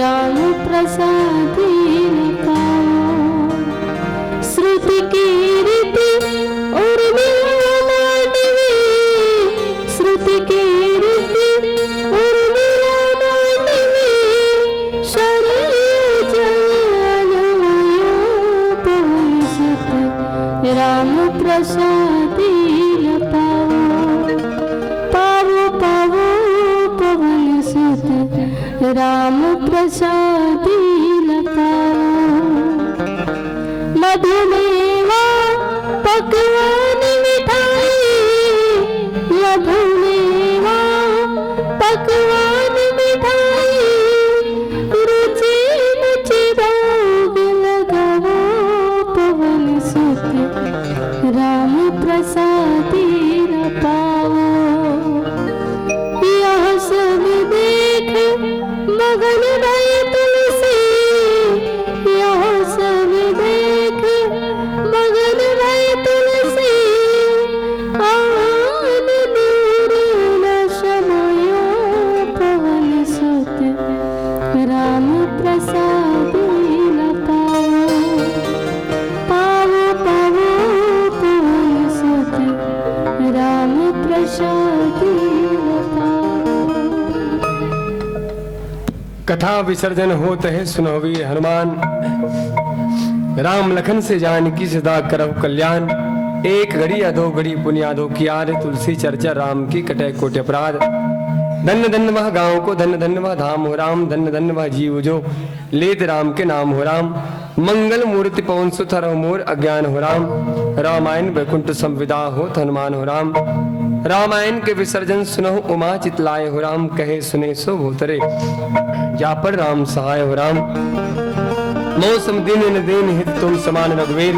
राम प्रसादी न पावो। श्रुति राम प्रसादी न पावो, पावो पावो पवन सुत राम प्रसादी न पावो। मधुमेवा पकवान मिठाई, मधुमेवा पकवान मिठाई, रुचि रुचि भोग लगावो पवन सुत राम प्रसादी न पावो। यह सब देख मगन भई तुलसी, यह सब देख मगन भई तुलसी, आन दूर न समायो पवन सुत राम प्रसादी न पावो। पावो पावो पवन सुत राम प्रसादी न पावो। कथा विसर्जन होत हे सुनहु वीर हनुमान। राम लखन से जानकी सदा करहु कल्याण। एक घड़ी या दो घड़ी पुनि आधो किया रे, तुलसी चर्चा राम की कटे कोटि अपराध। धन्य धन्य वह गाँव को, धन्य धन्य वह धाम हो राम, धन्य धन्य वह जीव जो लेत राम के नाम हो राम। मंगल मूर्ति पवन सुत हरहु मोर अज्ञान हो राम। रामायण वैकुंठ संविदा होत हनुमान हो राम। रामायण के विसर्जन सुनहु उमा चितलाय हो राम, कहे सुने सो भूतरे जा पर राम सहाय हो राम। मौसम दिन न दीन हित तुम समान रघुवीर,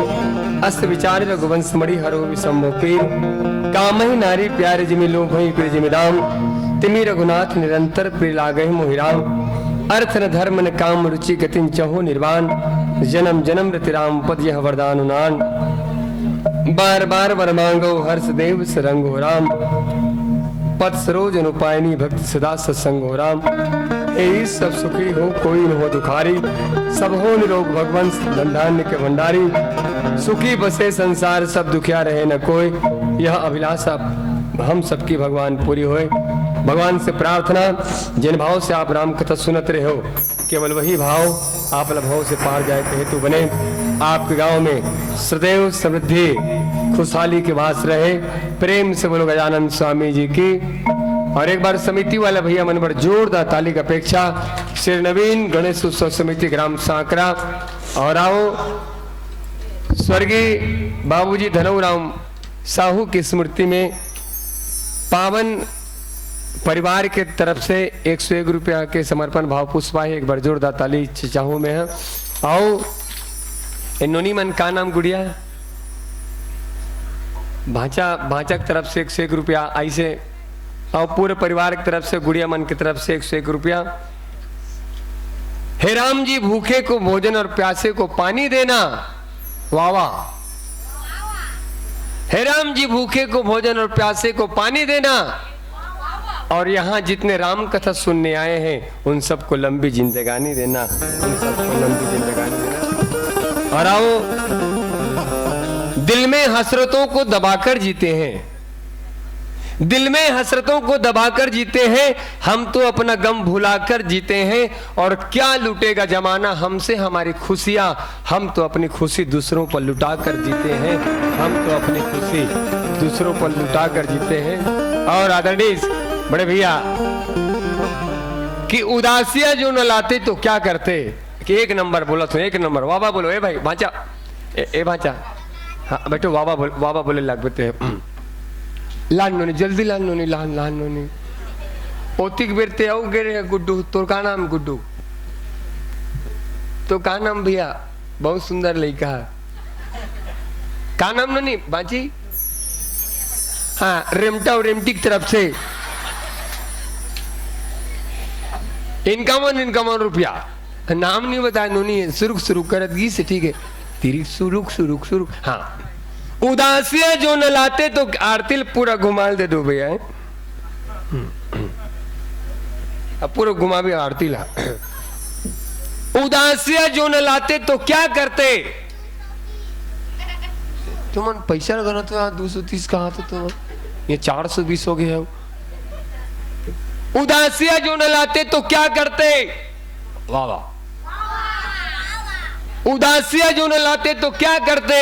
अस विचार रघुवंश मणि हरो विषम पीर। कामहि नारी प्यार जिमि लोभहि प्रिय जिमि दाम, तिमि रघुनाथ निरंतर प्रिय लागहि मोहि राम। अर्थ न धर्म न काम रुचि गतिन चहु निर्वाण, जन्म जन्म रति राम पद यह वरदान उनान। बार बार वर मांगो हर्ष देव सरंग हो राम, पद सरोज अनुपायनी भक्ति सदा सत्संग हो राम। यही सब सुखी हो कोई न हो दुखारी, सब हो निरोग भगवंत धन धान्य के भंडारी। सुखी बसे संसार सब दुखिया रहे न कोई, यह अभिलाषा हम सबकी भगवान पूरी होए। भगवान से प्रार्थना, जिन भाव से आप राम कथा सुनत रहे हो, केवल वही भाव आप लभव से पार जाए के हेतु बने। आपके गांव में सदैव समृद्धि खुशहाली के वास रहे। प्रेम से बोलो गजानंद स्वामी जी की। और एक बार समिति वाला भैया मन बर जोरदार ताली की अपेक्षा। श्री नवीन गणेश उत्सव समिति ग्राम सांकरा। और आओ स्वर्गीय बाबूजी धनऊ राम साहू की स्मृति में पावन परिवार के तरफ से एक सौ एक रुपया के समर्पण भाव पुष्पा है। एक बार जोरदार ताली च-, चाहूँ मैं। आओ, ए नोनी मन का नाम गुड़िया? भांचा, भांचा की तरफ से एक सौ एक रुपया, ऐसे। और पूरे परिवार की तरफ से, गुड़िया मन की तरफ से एक सौ एक रुपया। हे राम जी, भूखे को भोजन और प्यासे को पानी देना। वाह वाह। हे राम जी, भूखे को भोजन और प्यासे को पानी देना, और यहाँ जितने राम कथा सुनने आए हैं, उन सबको लंबी जिंदगानी देना, उन सबको लंबी जिंदगानी देना। और आओ, दिल में हसरतों को दबाकर जीते हैं, दिल में हसरतों को दबाकर जीते हैं, हम तो अपना गम भुलाकर जीते हैं। और क्या लूटेगा जमाना हमसे हमारी खुशियां, हम तो अपनी खुशी दूसरों पर लुटा कर जीते हैं, हम तो अपनी खुशी दूसरों पर लुटा कर जीते हैं। और आदरणीय बड़े भैया कि उदासियां जो न लाते तो क्या करते, कि एक नंबर बोला तो एक नंबर, वाह वाह बोलो, ए भाई भांचा, ए, ए भांचा, हाँ बैठो, वाह वाह बोल, वाह वाह बोले लाग बेटे। लान नोनी, जल्दी लान नोनी, लान, लान नोनी। ओतिक बेर ते आऊ गे रे गुड्डू, तोर का नाम गुड्डू? तो का नाम भैया? बहुत सुंदर लइका है। का नाम नोनी? बांची? हाँ, रेमटा और रेमटी की तरफ से। इनका मन, इनका मन रुपया। नाम नहीं बताया नोनी, सुरुक सुरुक करत गीस, ठीक है। तिरिक सुरुक सुरुक सुरुक। हाँ। उदासियां जो न लाते तो आरती ल पूरा घुमाल दे दो भैया, हैं? अब पूरा घुमा भी आरती ला। उदासियां जो न लाते तो क्या करते? तुमन पैसा लगाना तो यार, दो सौ तीस कहा था तुमन, ये चार सौ बीस हो गए हो। उदासियां जो न लाते तो क्या करते? वाह वाह। उदासियां जो न लाते तो क्या करते?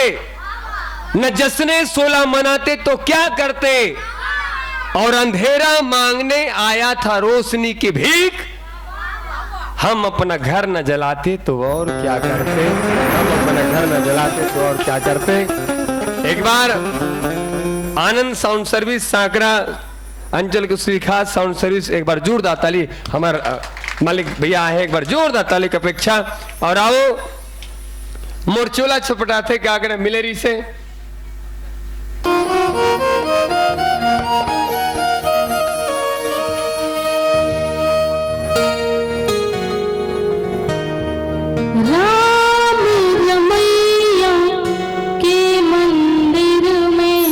न जश्ने सोला मनाते तो क्या करते, और अंधेरा मांगने आया था रोशनी की भीख। हम अपना घर न जलाते तो और क्या करते, हम अपना घर न जलाते तो और क्या करते। एक बार आनंद साउंड सर्विस सांकरा अंचल के स्वीकार साउंड सर्विस, एक बार जोरदार ताली। हमर, अ, मालिक भैया आहे, एक बार जोरदार ताली के अपेक्षा। और आओ, मोर चोला छटपटाथे का करे मिलेरी से। राम रमैया के मंदिर में,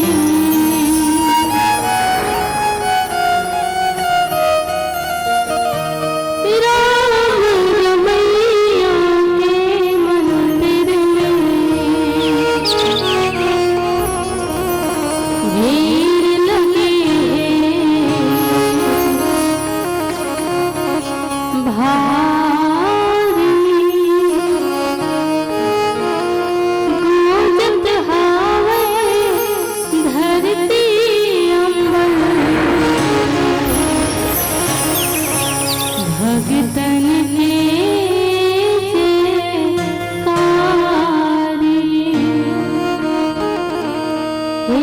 राम रमैया के मंदिर में भीड़ लगी है भारी। गूंजत हावै धरती अंबर, भगतन के जयकारी। हे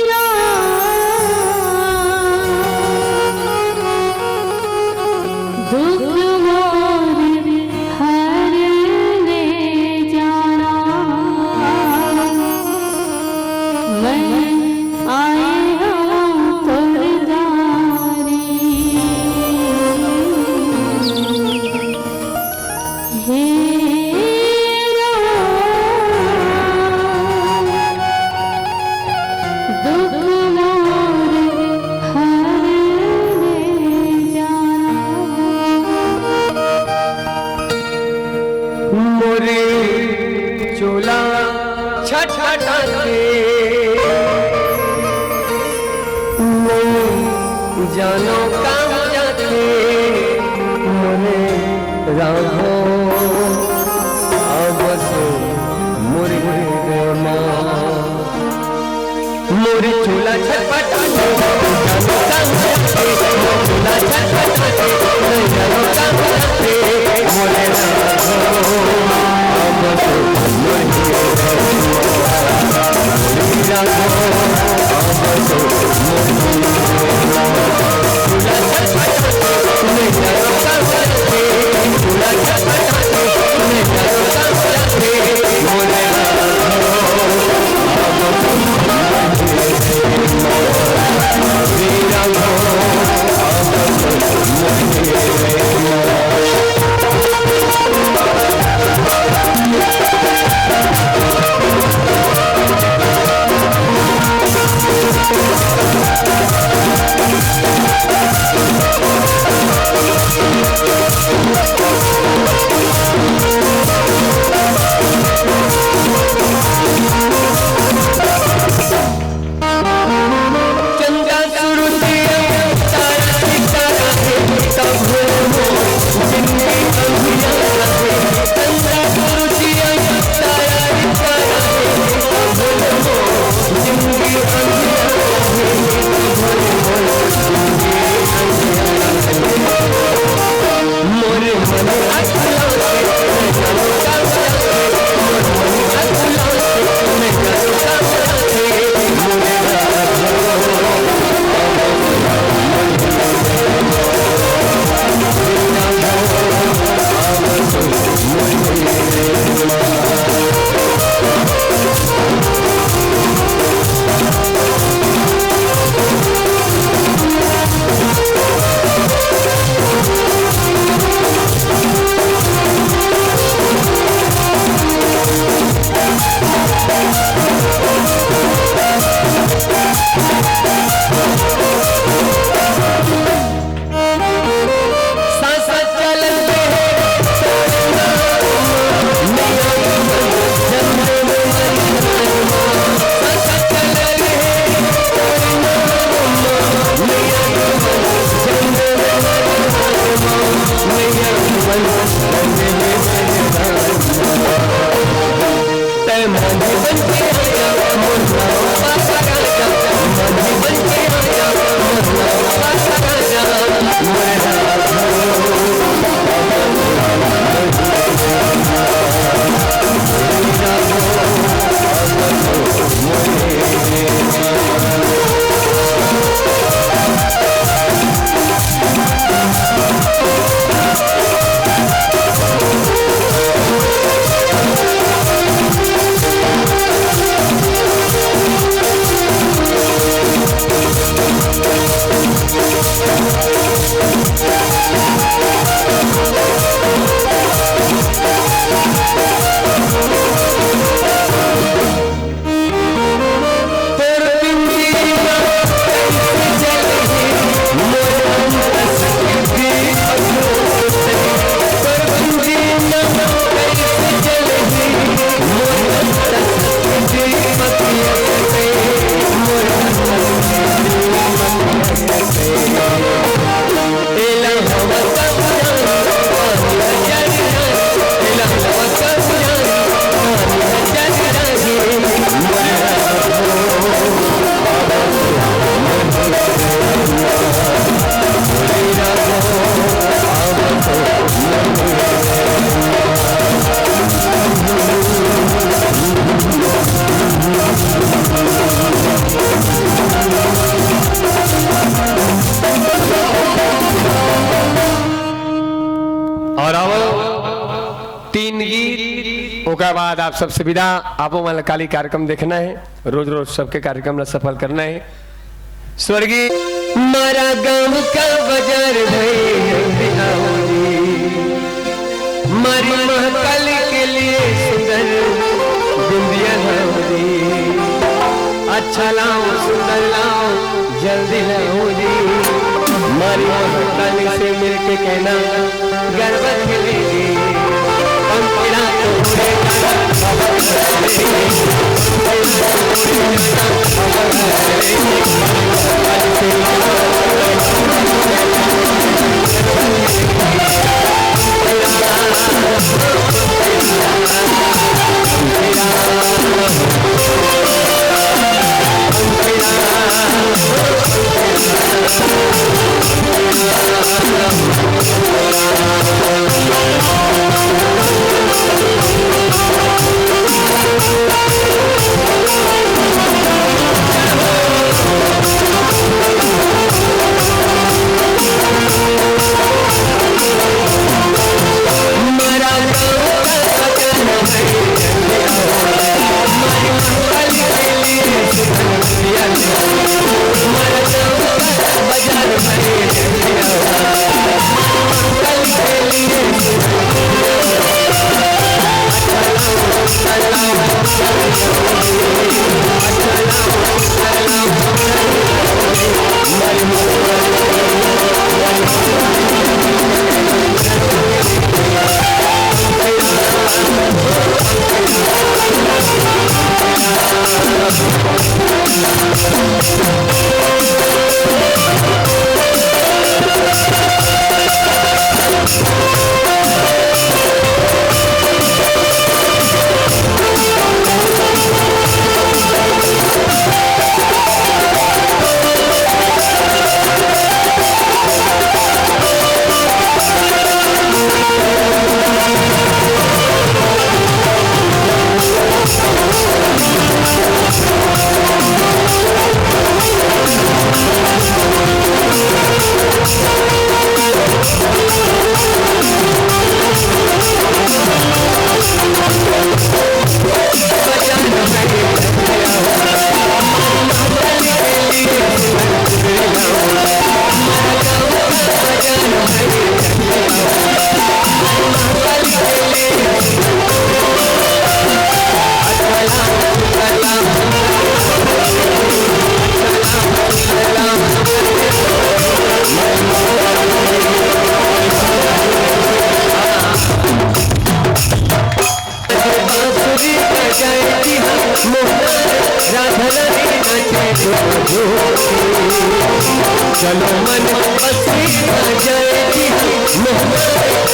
राम, दुख मोर हर ले जाना, मैं आए हूँ तोर द्वारी। हे राम, दुख मोर हर ले जाना। मोरे चोला छटपटाथे, नइ जानो कहाँ जाथे मोरे राघव, अब सो मोरे मा। मोरे चोला छटपटाथे, जानो कहाँ जाथे, मोरे चोला छटपटाथे, नइ जानो कहाँ जाथे, मोरे राघव, अब सो मोरे राघव, अब सो मोरे चोला छटपटाथे, नइ जानो कहाँ जाथे, चोला छटपटाथे, नइ जानो कहाँ जाथे, मोरे राघव। और अब तीन गीत, ओकर बाद आप सबसे विदा। आपो मन ल काली कार्यक्रम देखना हे, रोज रोज सबके कार्यक्रम ल सफल करना हे। स्वर्गीय मारा गांव का बाजार भई, मारी महाकाली के लिए सुंदर बिंदिया लाओ रे। अच्छा लाओ, सुंदर लाओ, जल्दी लाओ रे। मारी महाकाली से मिलके कहना, गरबा खेलेंगे। पंखुड़ा तोड़े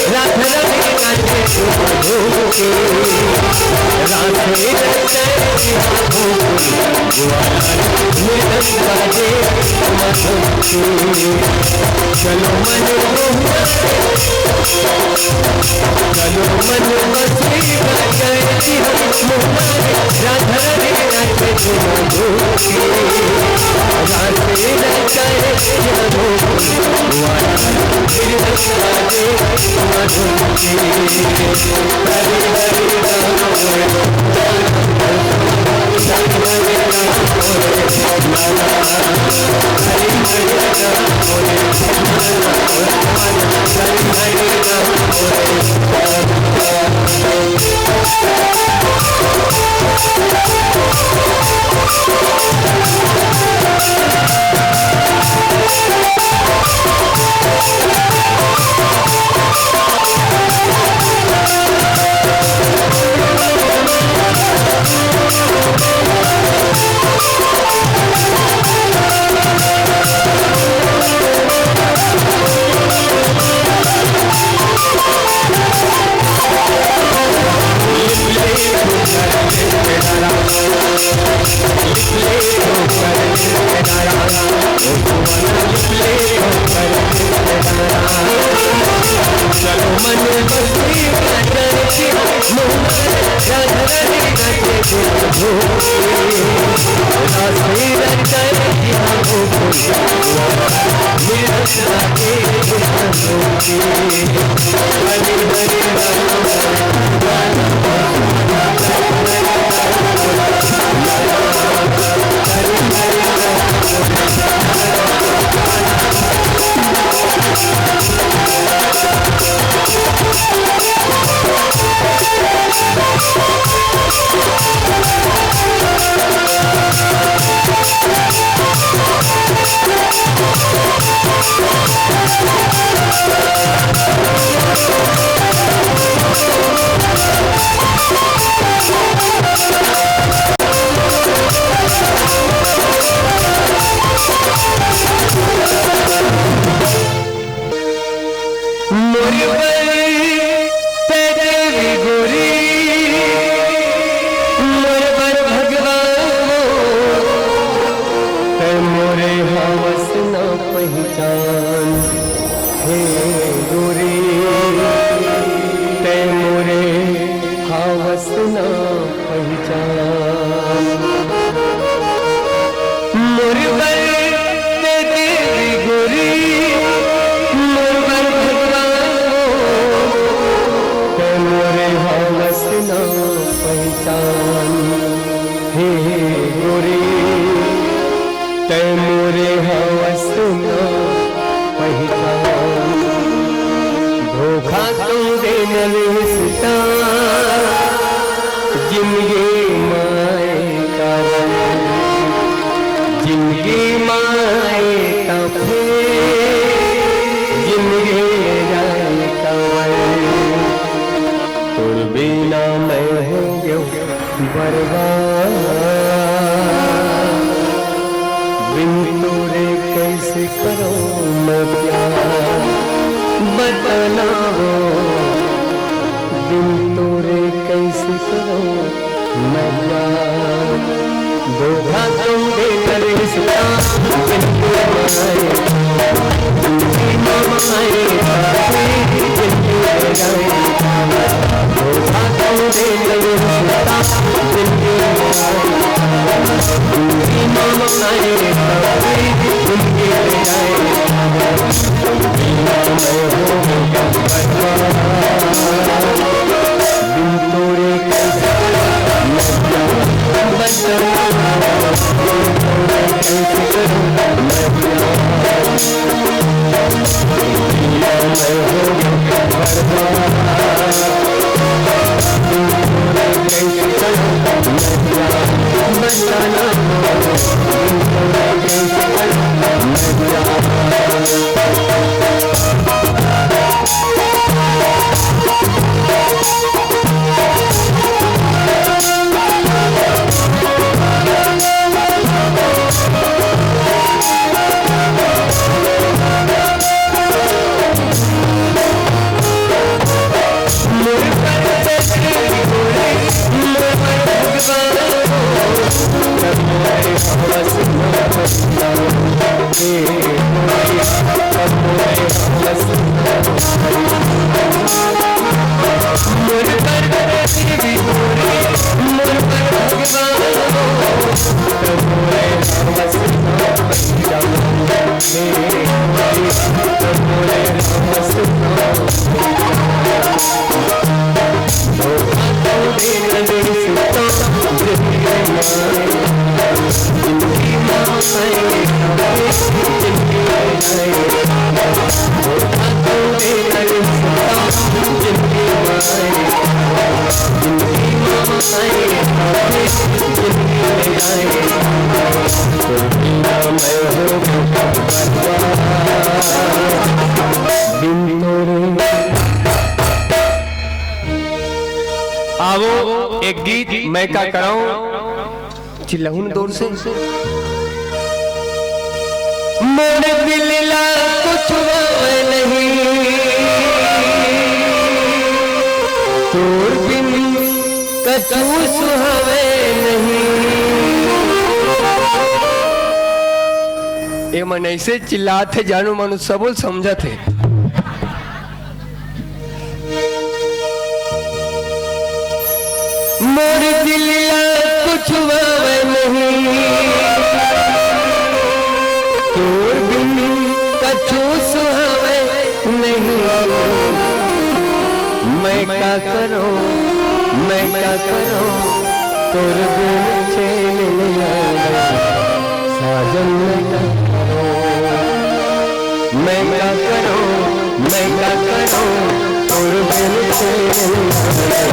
राधा रानी नाचे झूम झूम के, रास लीला चैती हाथों को, जुआरा मृदंग बाजे मधुर सुर। चलो मन मोहना रे, चलो मन बसेरा चैती हाथों को, राधा रानी नाचे झूम झूम के, रास लीला चैती हाथों को, जुआरा मोर बर ते देवी गोरी, मोर बर भगवान, ते मोरे हवस ना पहिचान। हे गोरी, ते मोरे हवस ना पहिचान। मोर बर ते देवी गोरी, मोर बर भगवान, ते मोरे हवस ना पहिचान। हे गोरी, ते मोरे हवस ना पहिचान। धोखा तू दे नवेसता जिंदगी माए कावन, जिंदगी माए ता फेर जिंदगी जाए कावन। तोर बिना मैं हो गयो बर्बाद। बिन तोरे कैसे करो मैं प्यार, बताना वो। बिन तोरे कैसे करो मैं प्यार। धोखा तुम दे कर रिश्ता, बिन तोरे माए, बिन तोरे माए, बिन तोरे जाए। आवो, एक गीत मैं का करंव, चिल्लाहूं जोर से। मोर दिल ला कुछ भावे नहीं, तोर बिन कछु सुहावे नहीं। ए मन अइसे चिल्लात हे, जानू मानू सबो ल समझत हे। मोर दिल ला कुछ भावे नहीं, तोर बिन कछु सुहावे नहीं। मैं का करों, मैं का करों, तोर बिन चैन नइ आवे, साजन मैं का करों। मैं का करों, मैं का करों, तोर बिन चैन नइ आवे।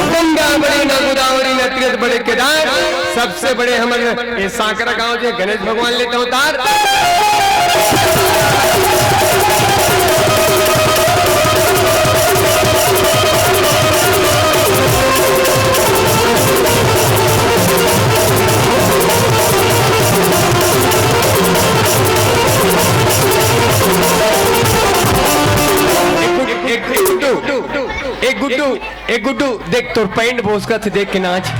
गंगा बड़ी ना गोदावरी ना तीरथ बड़े केदार, सबसे बड़े हमर ए सांकरा गांव जे गणेश भगवान लेत अवतार। एक, एक, एक, एक, एक, ए गुड्डू, देख तोर पैंट बोसकत हे, देख के नाच।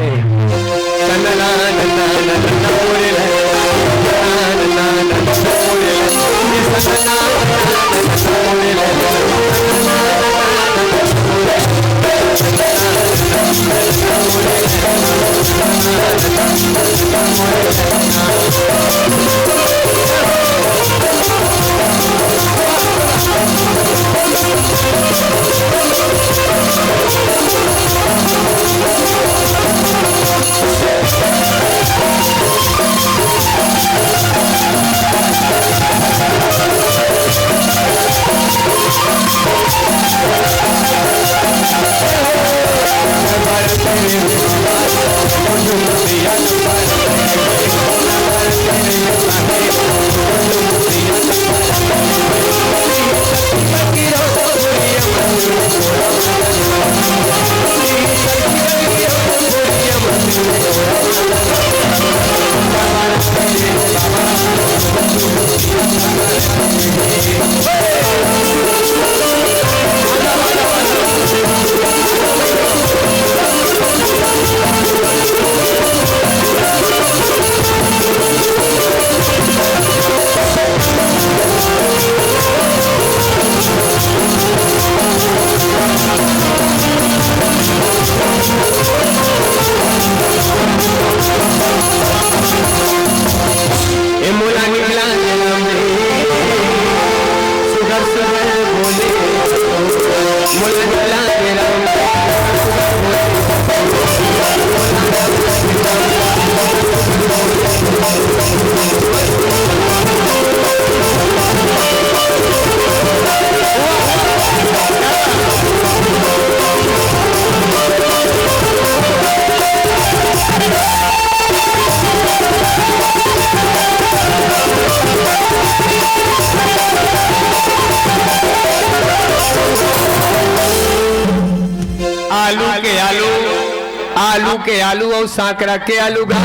के आलू अउ सांकरा के आलू गा,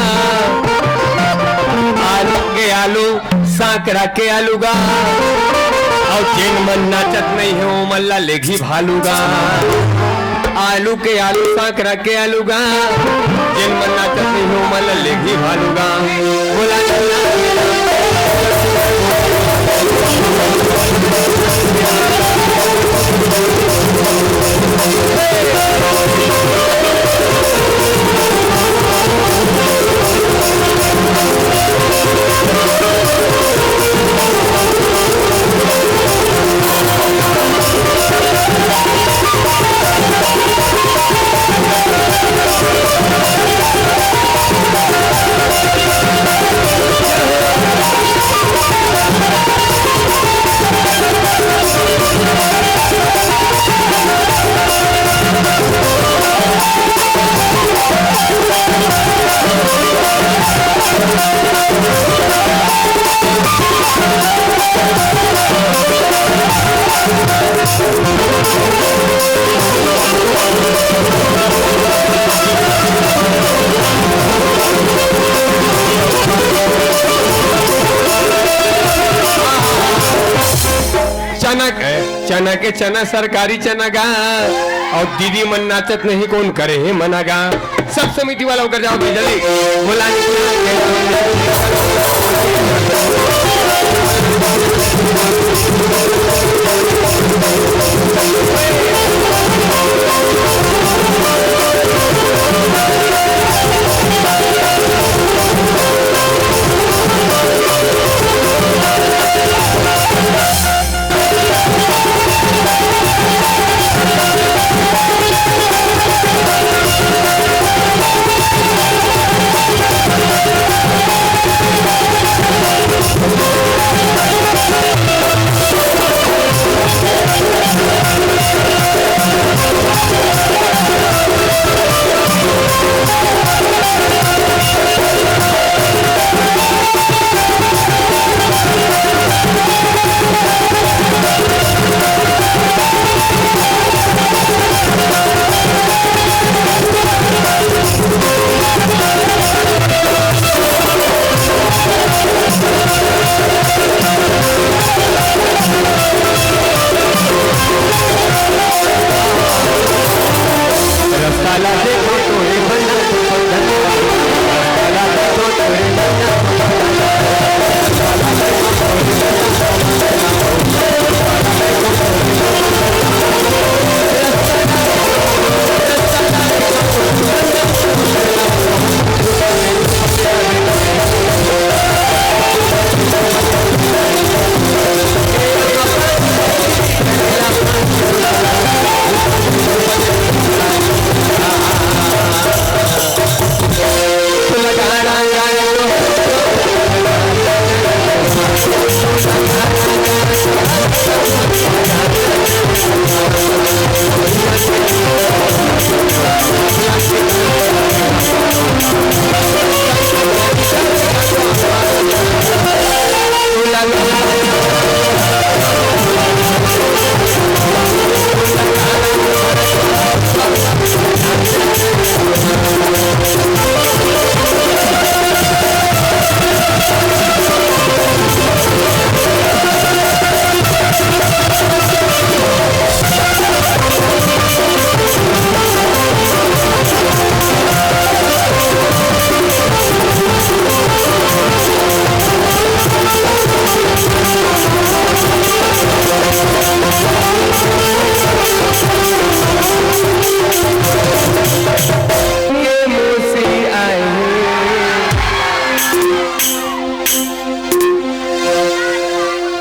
आलू के आलू, सांकरा के आलू गा, अउ जेन मन नाचत नइ हे, ओमन ला लेगही भालू गा। आलू के आलू, सांकरा के आलू गा, जेन मन नाचत नइ हे, ओमन ला लेगही भालू गा। बोला चना, चना के चना, सरकारी चना गा, अउ दीदी मन नाचत नहीं, कोन करे हे मना गा। सब समिति वाला उतर जाओ भाई, जल्दी। बोला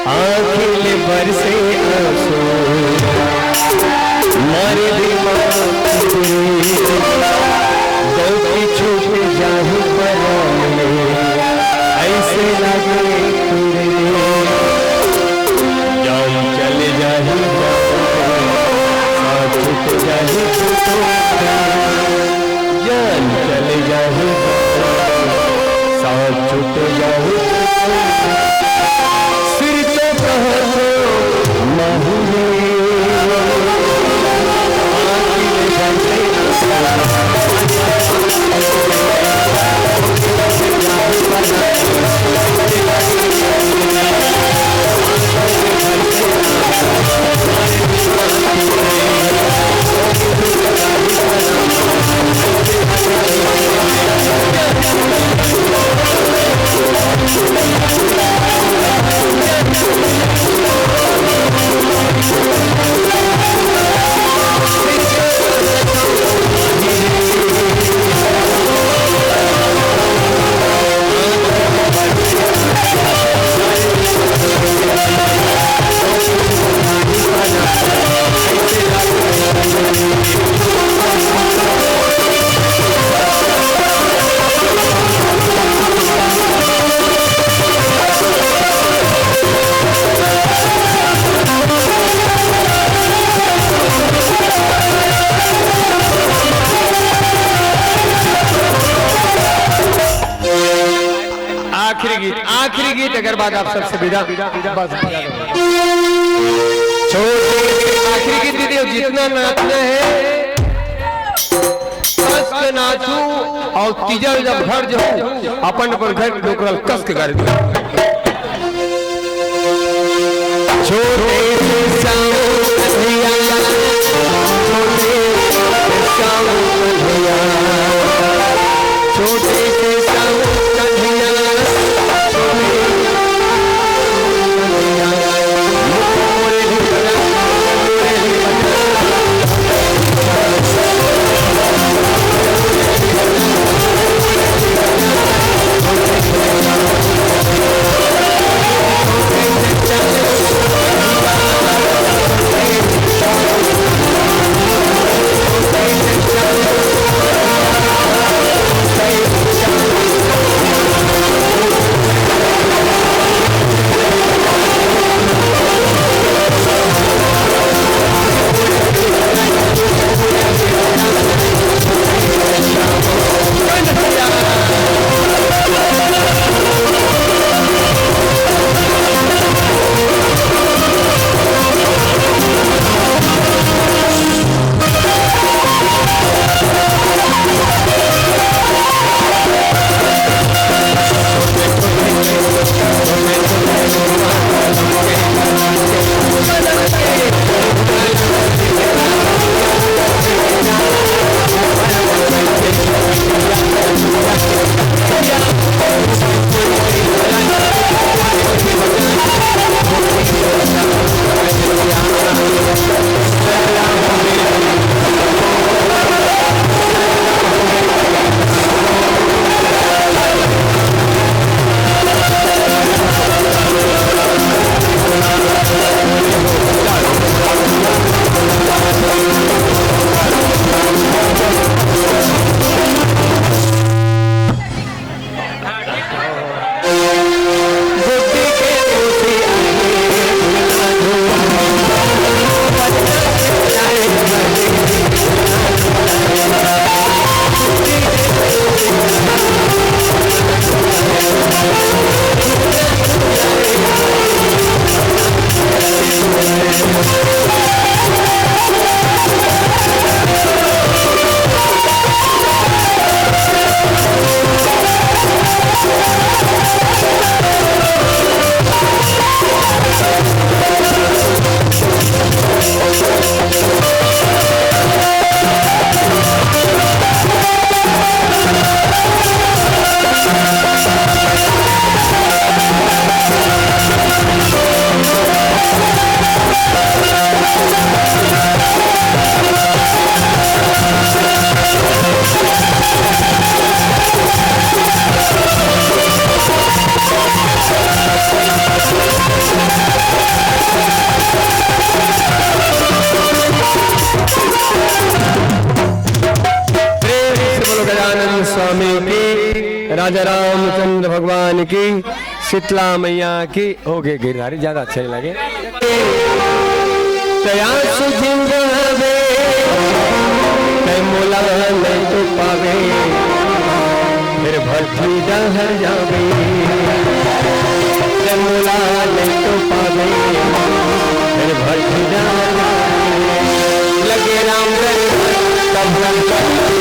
आँखी ले बरसे आँसू, मारे दिमाग रे, गलती छूट जाही परान ले, ऐसे लागे तुरे। जान चले जाही जान, साथ छूट जाही छूट। जान चले जाही, साथ छूट जाही। सिर तो कहो माही रे। आखिरी गीत, आखिरी गीत, एकर बाद आप सबसे विदा। बस, बजा दो। छोटे से आखिरी गीत दीदी, जितना नाचना है, कस के नाचू, और तीजा जब घर जाऊ, अपन अपन घर डोकरल कस के गाड़ी दो। छोटे से श्याम कन्हैया, छोटे से श्याम कन्हैया, छोटे से श्याम कन्हैया, छोटे से श्याम कन्हैया। प्रेम से बोलो गजानन स्वामी की, राजा रामचंद्र भगवान की, शीतला मैया की। ओके गिरधारी, ज्यादा अच्छे नहीं लगे। तया सुझिंगावे, तै मोला नहीं तो पावे, फिर भट्टी डहर जावे। तै मोला नहीं तो पावे, फिर भट्टी डहर जावे। लगे राम रंग, तब रंग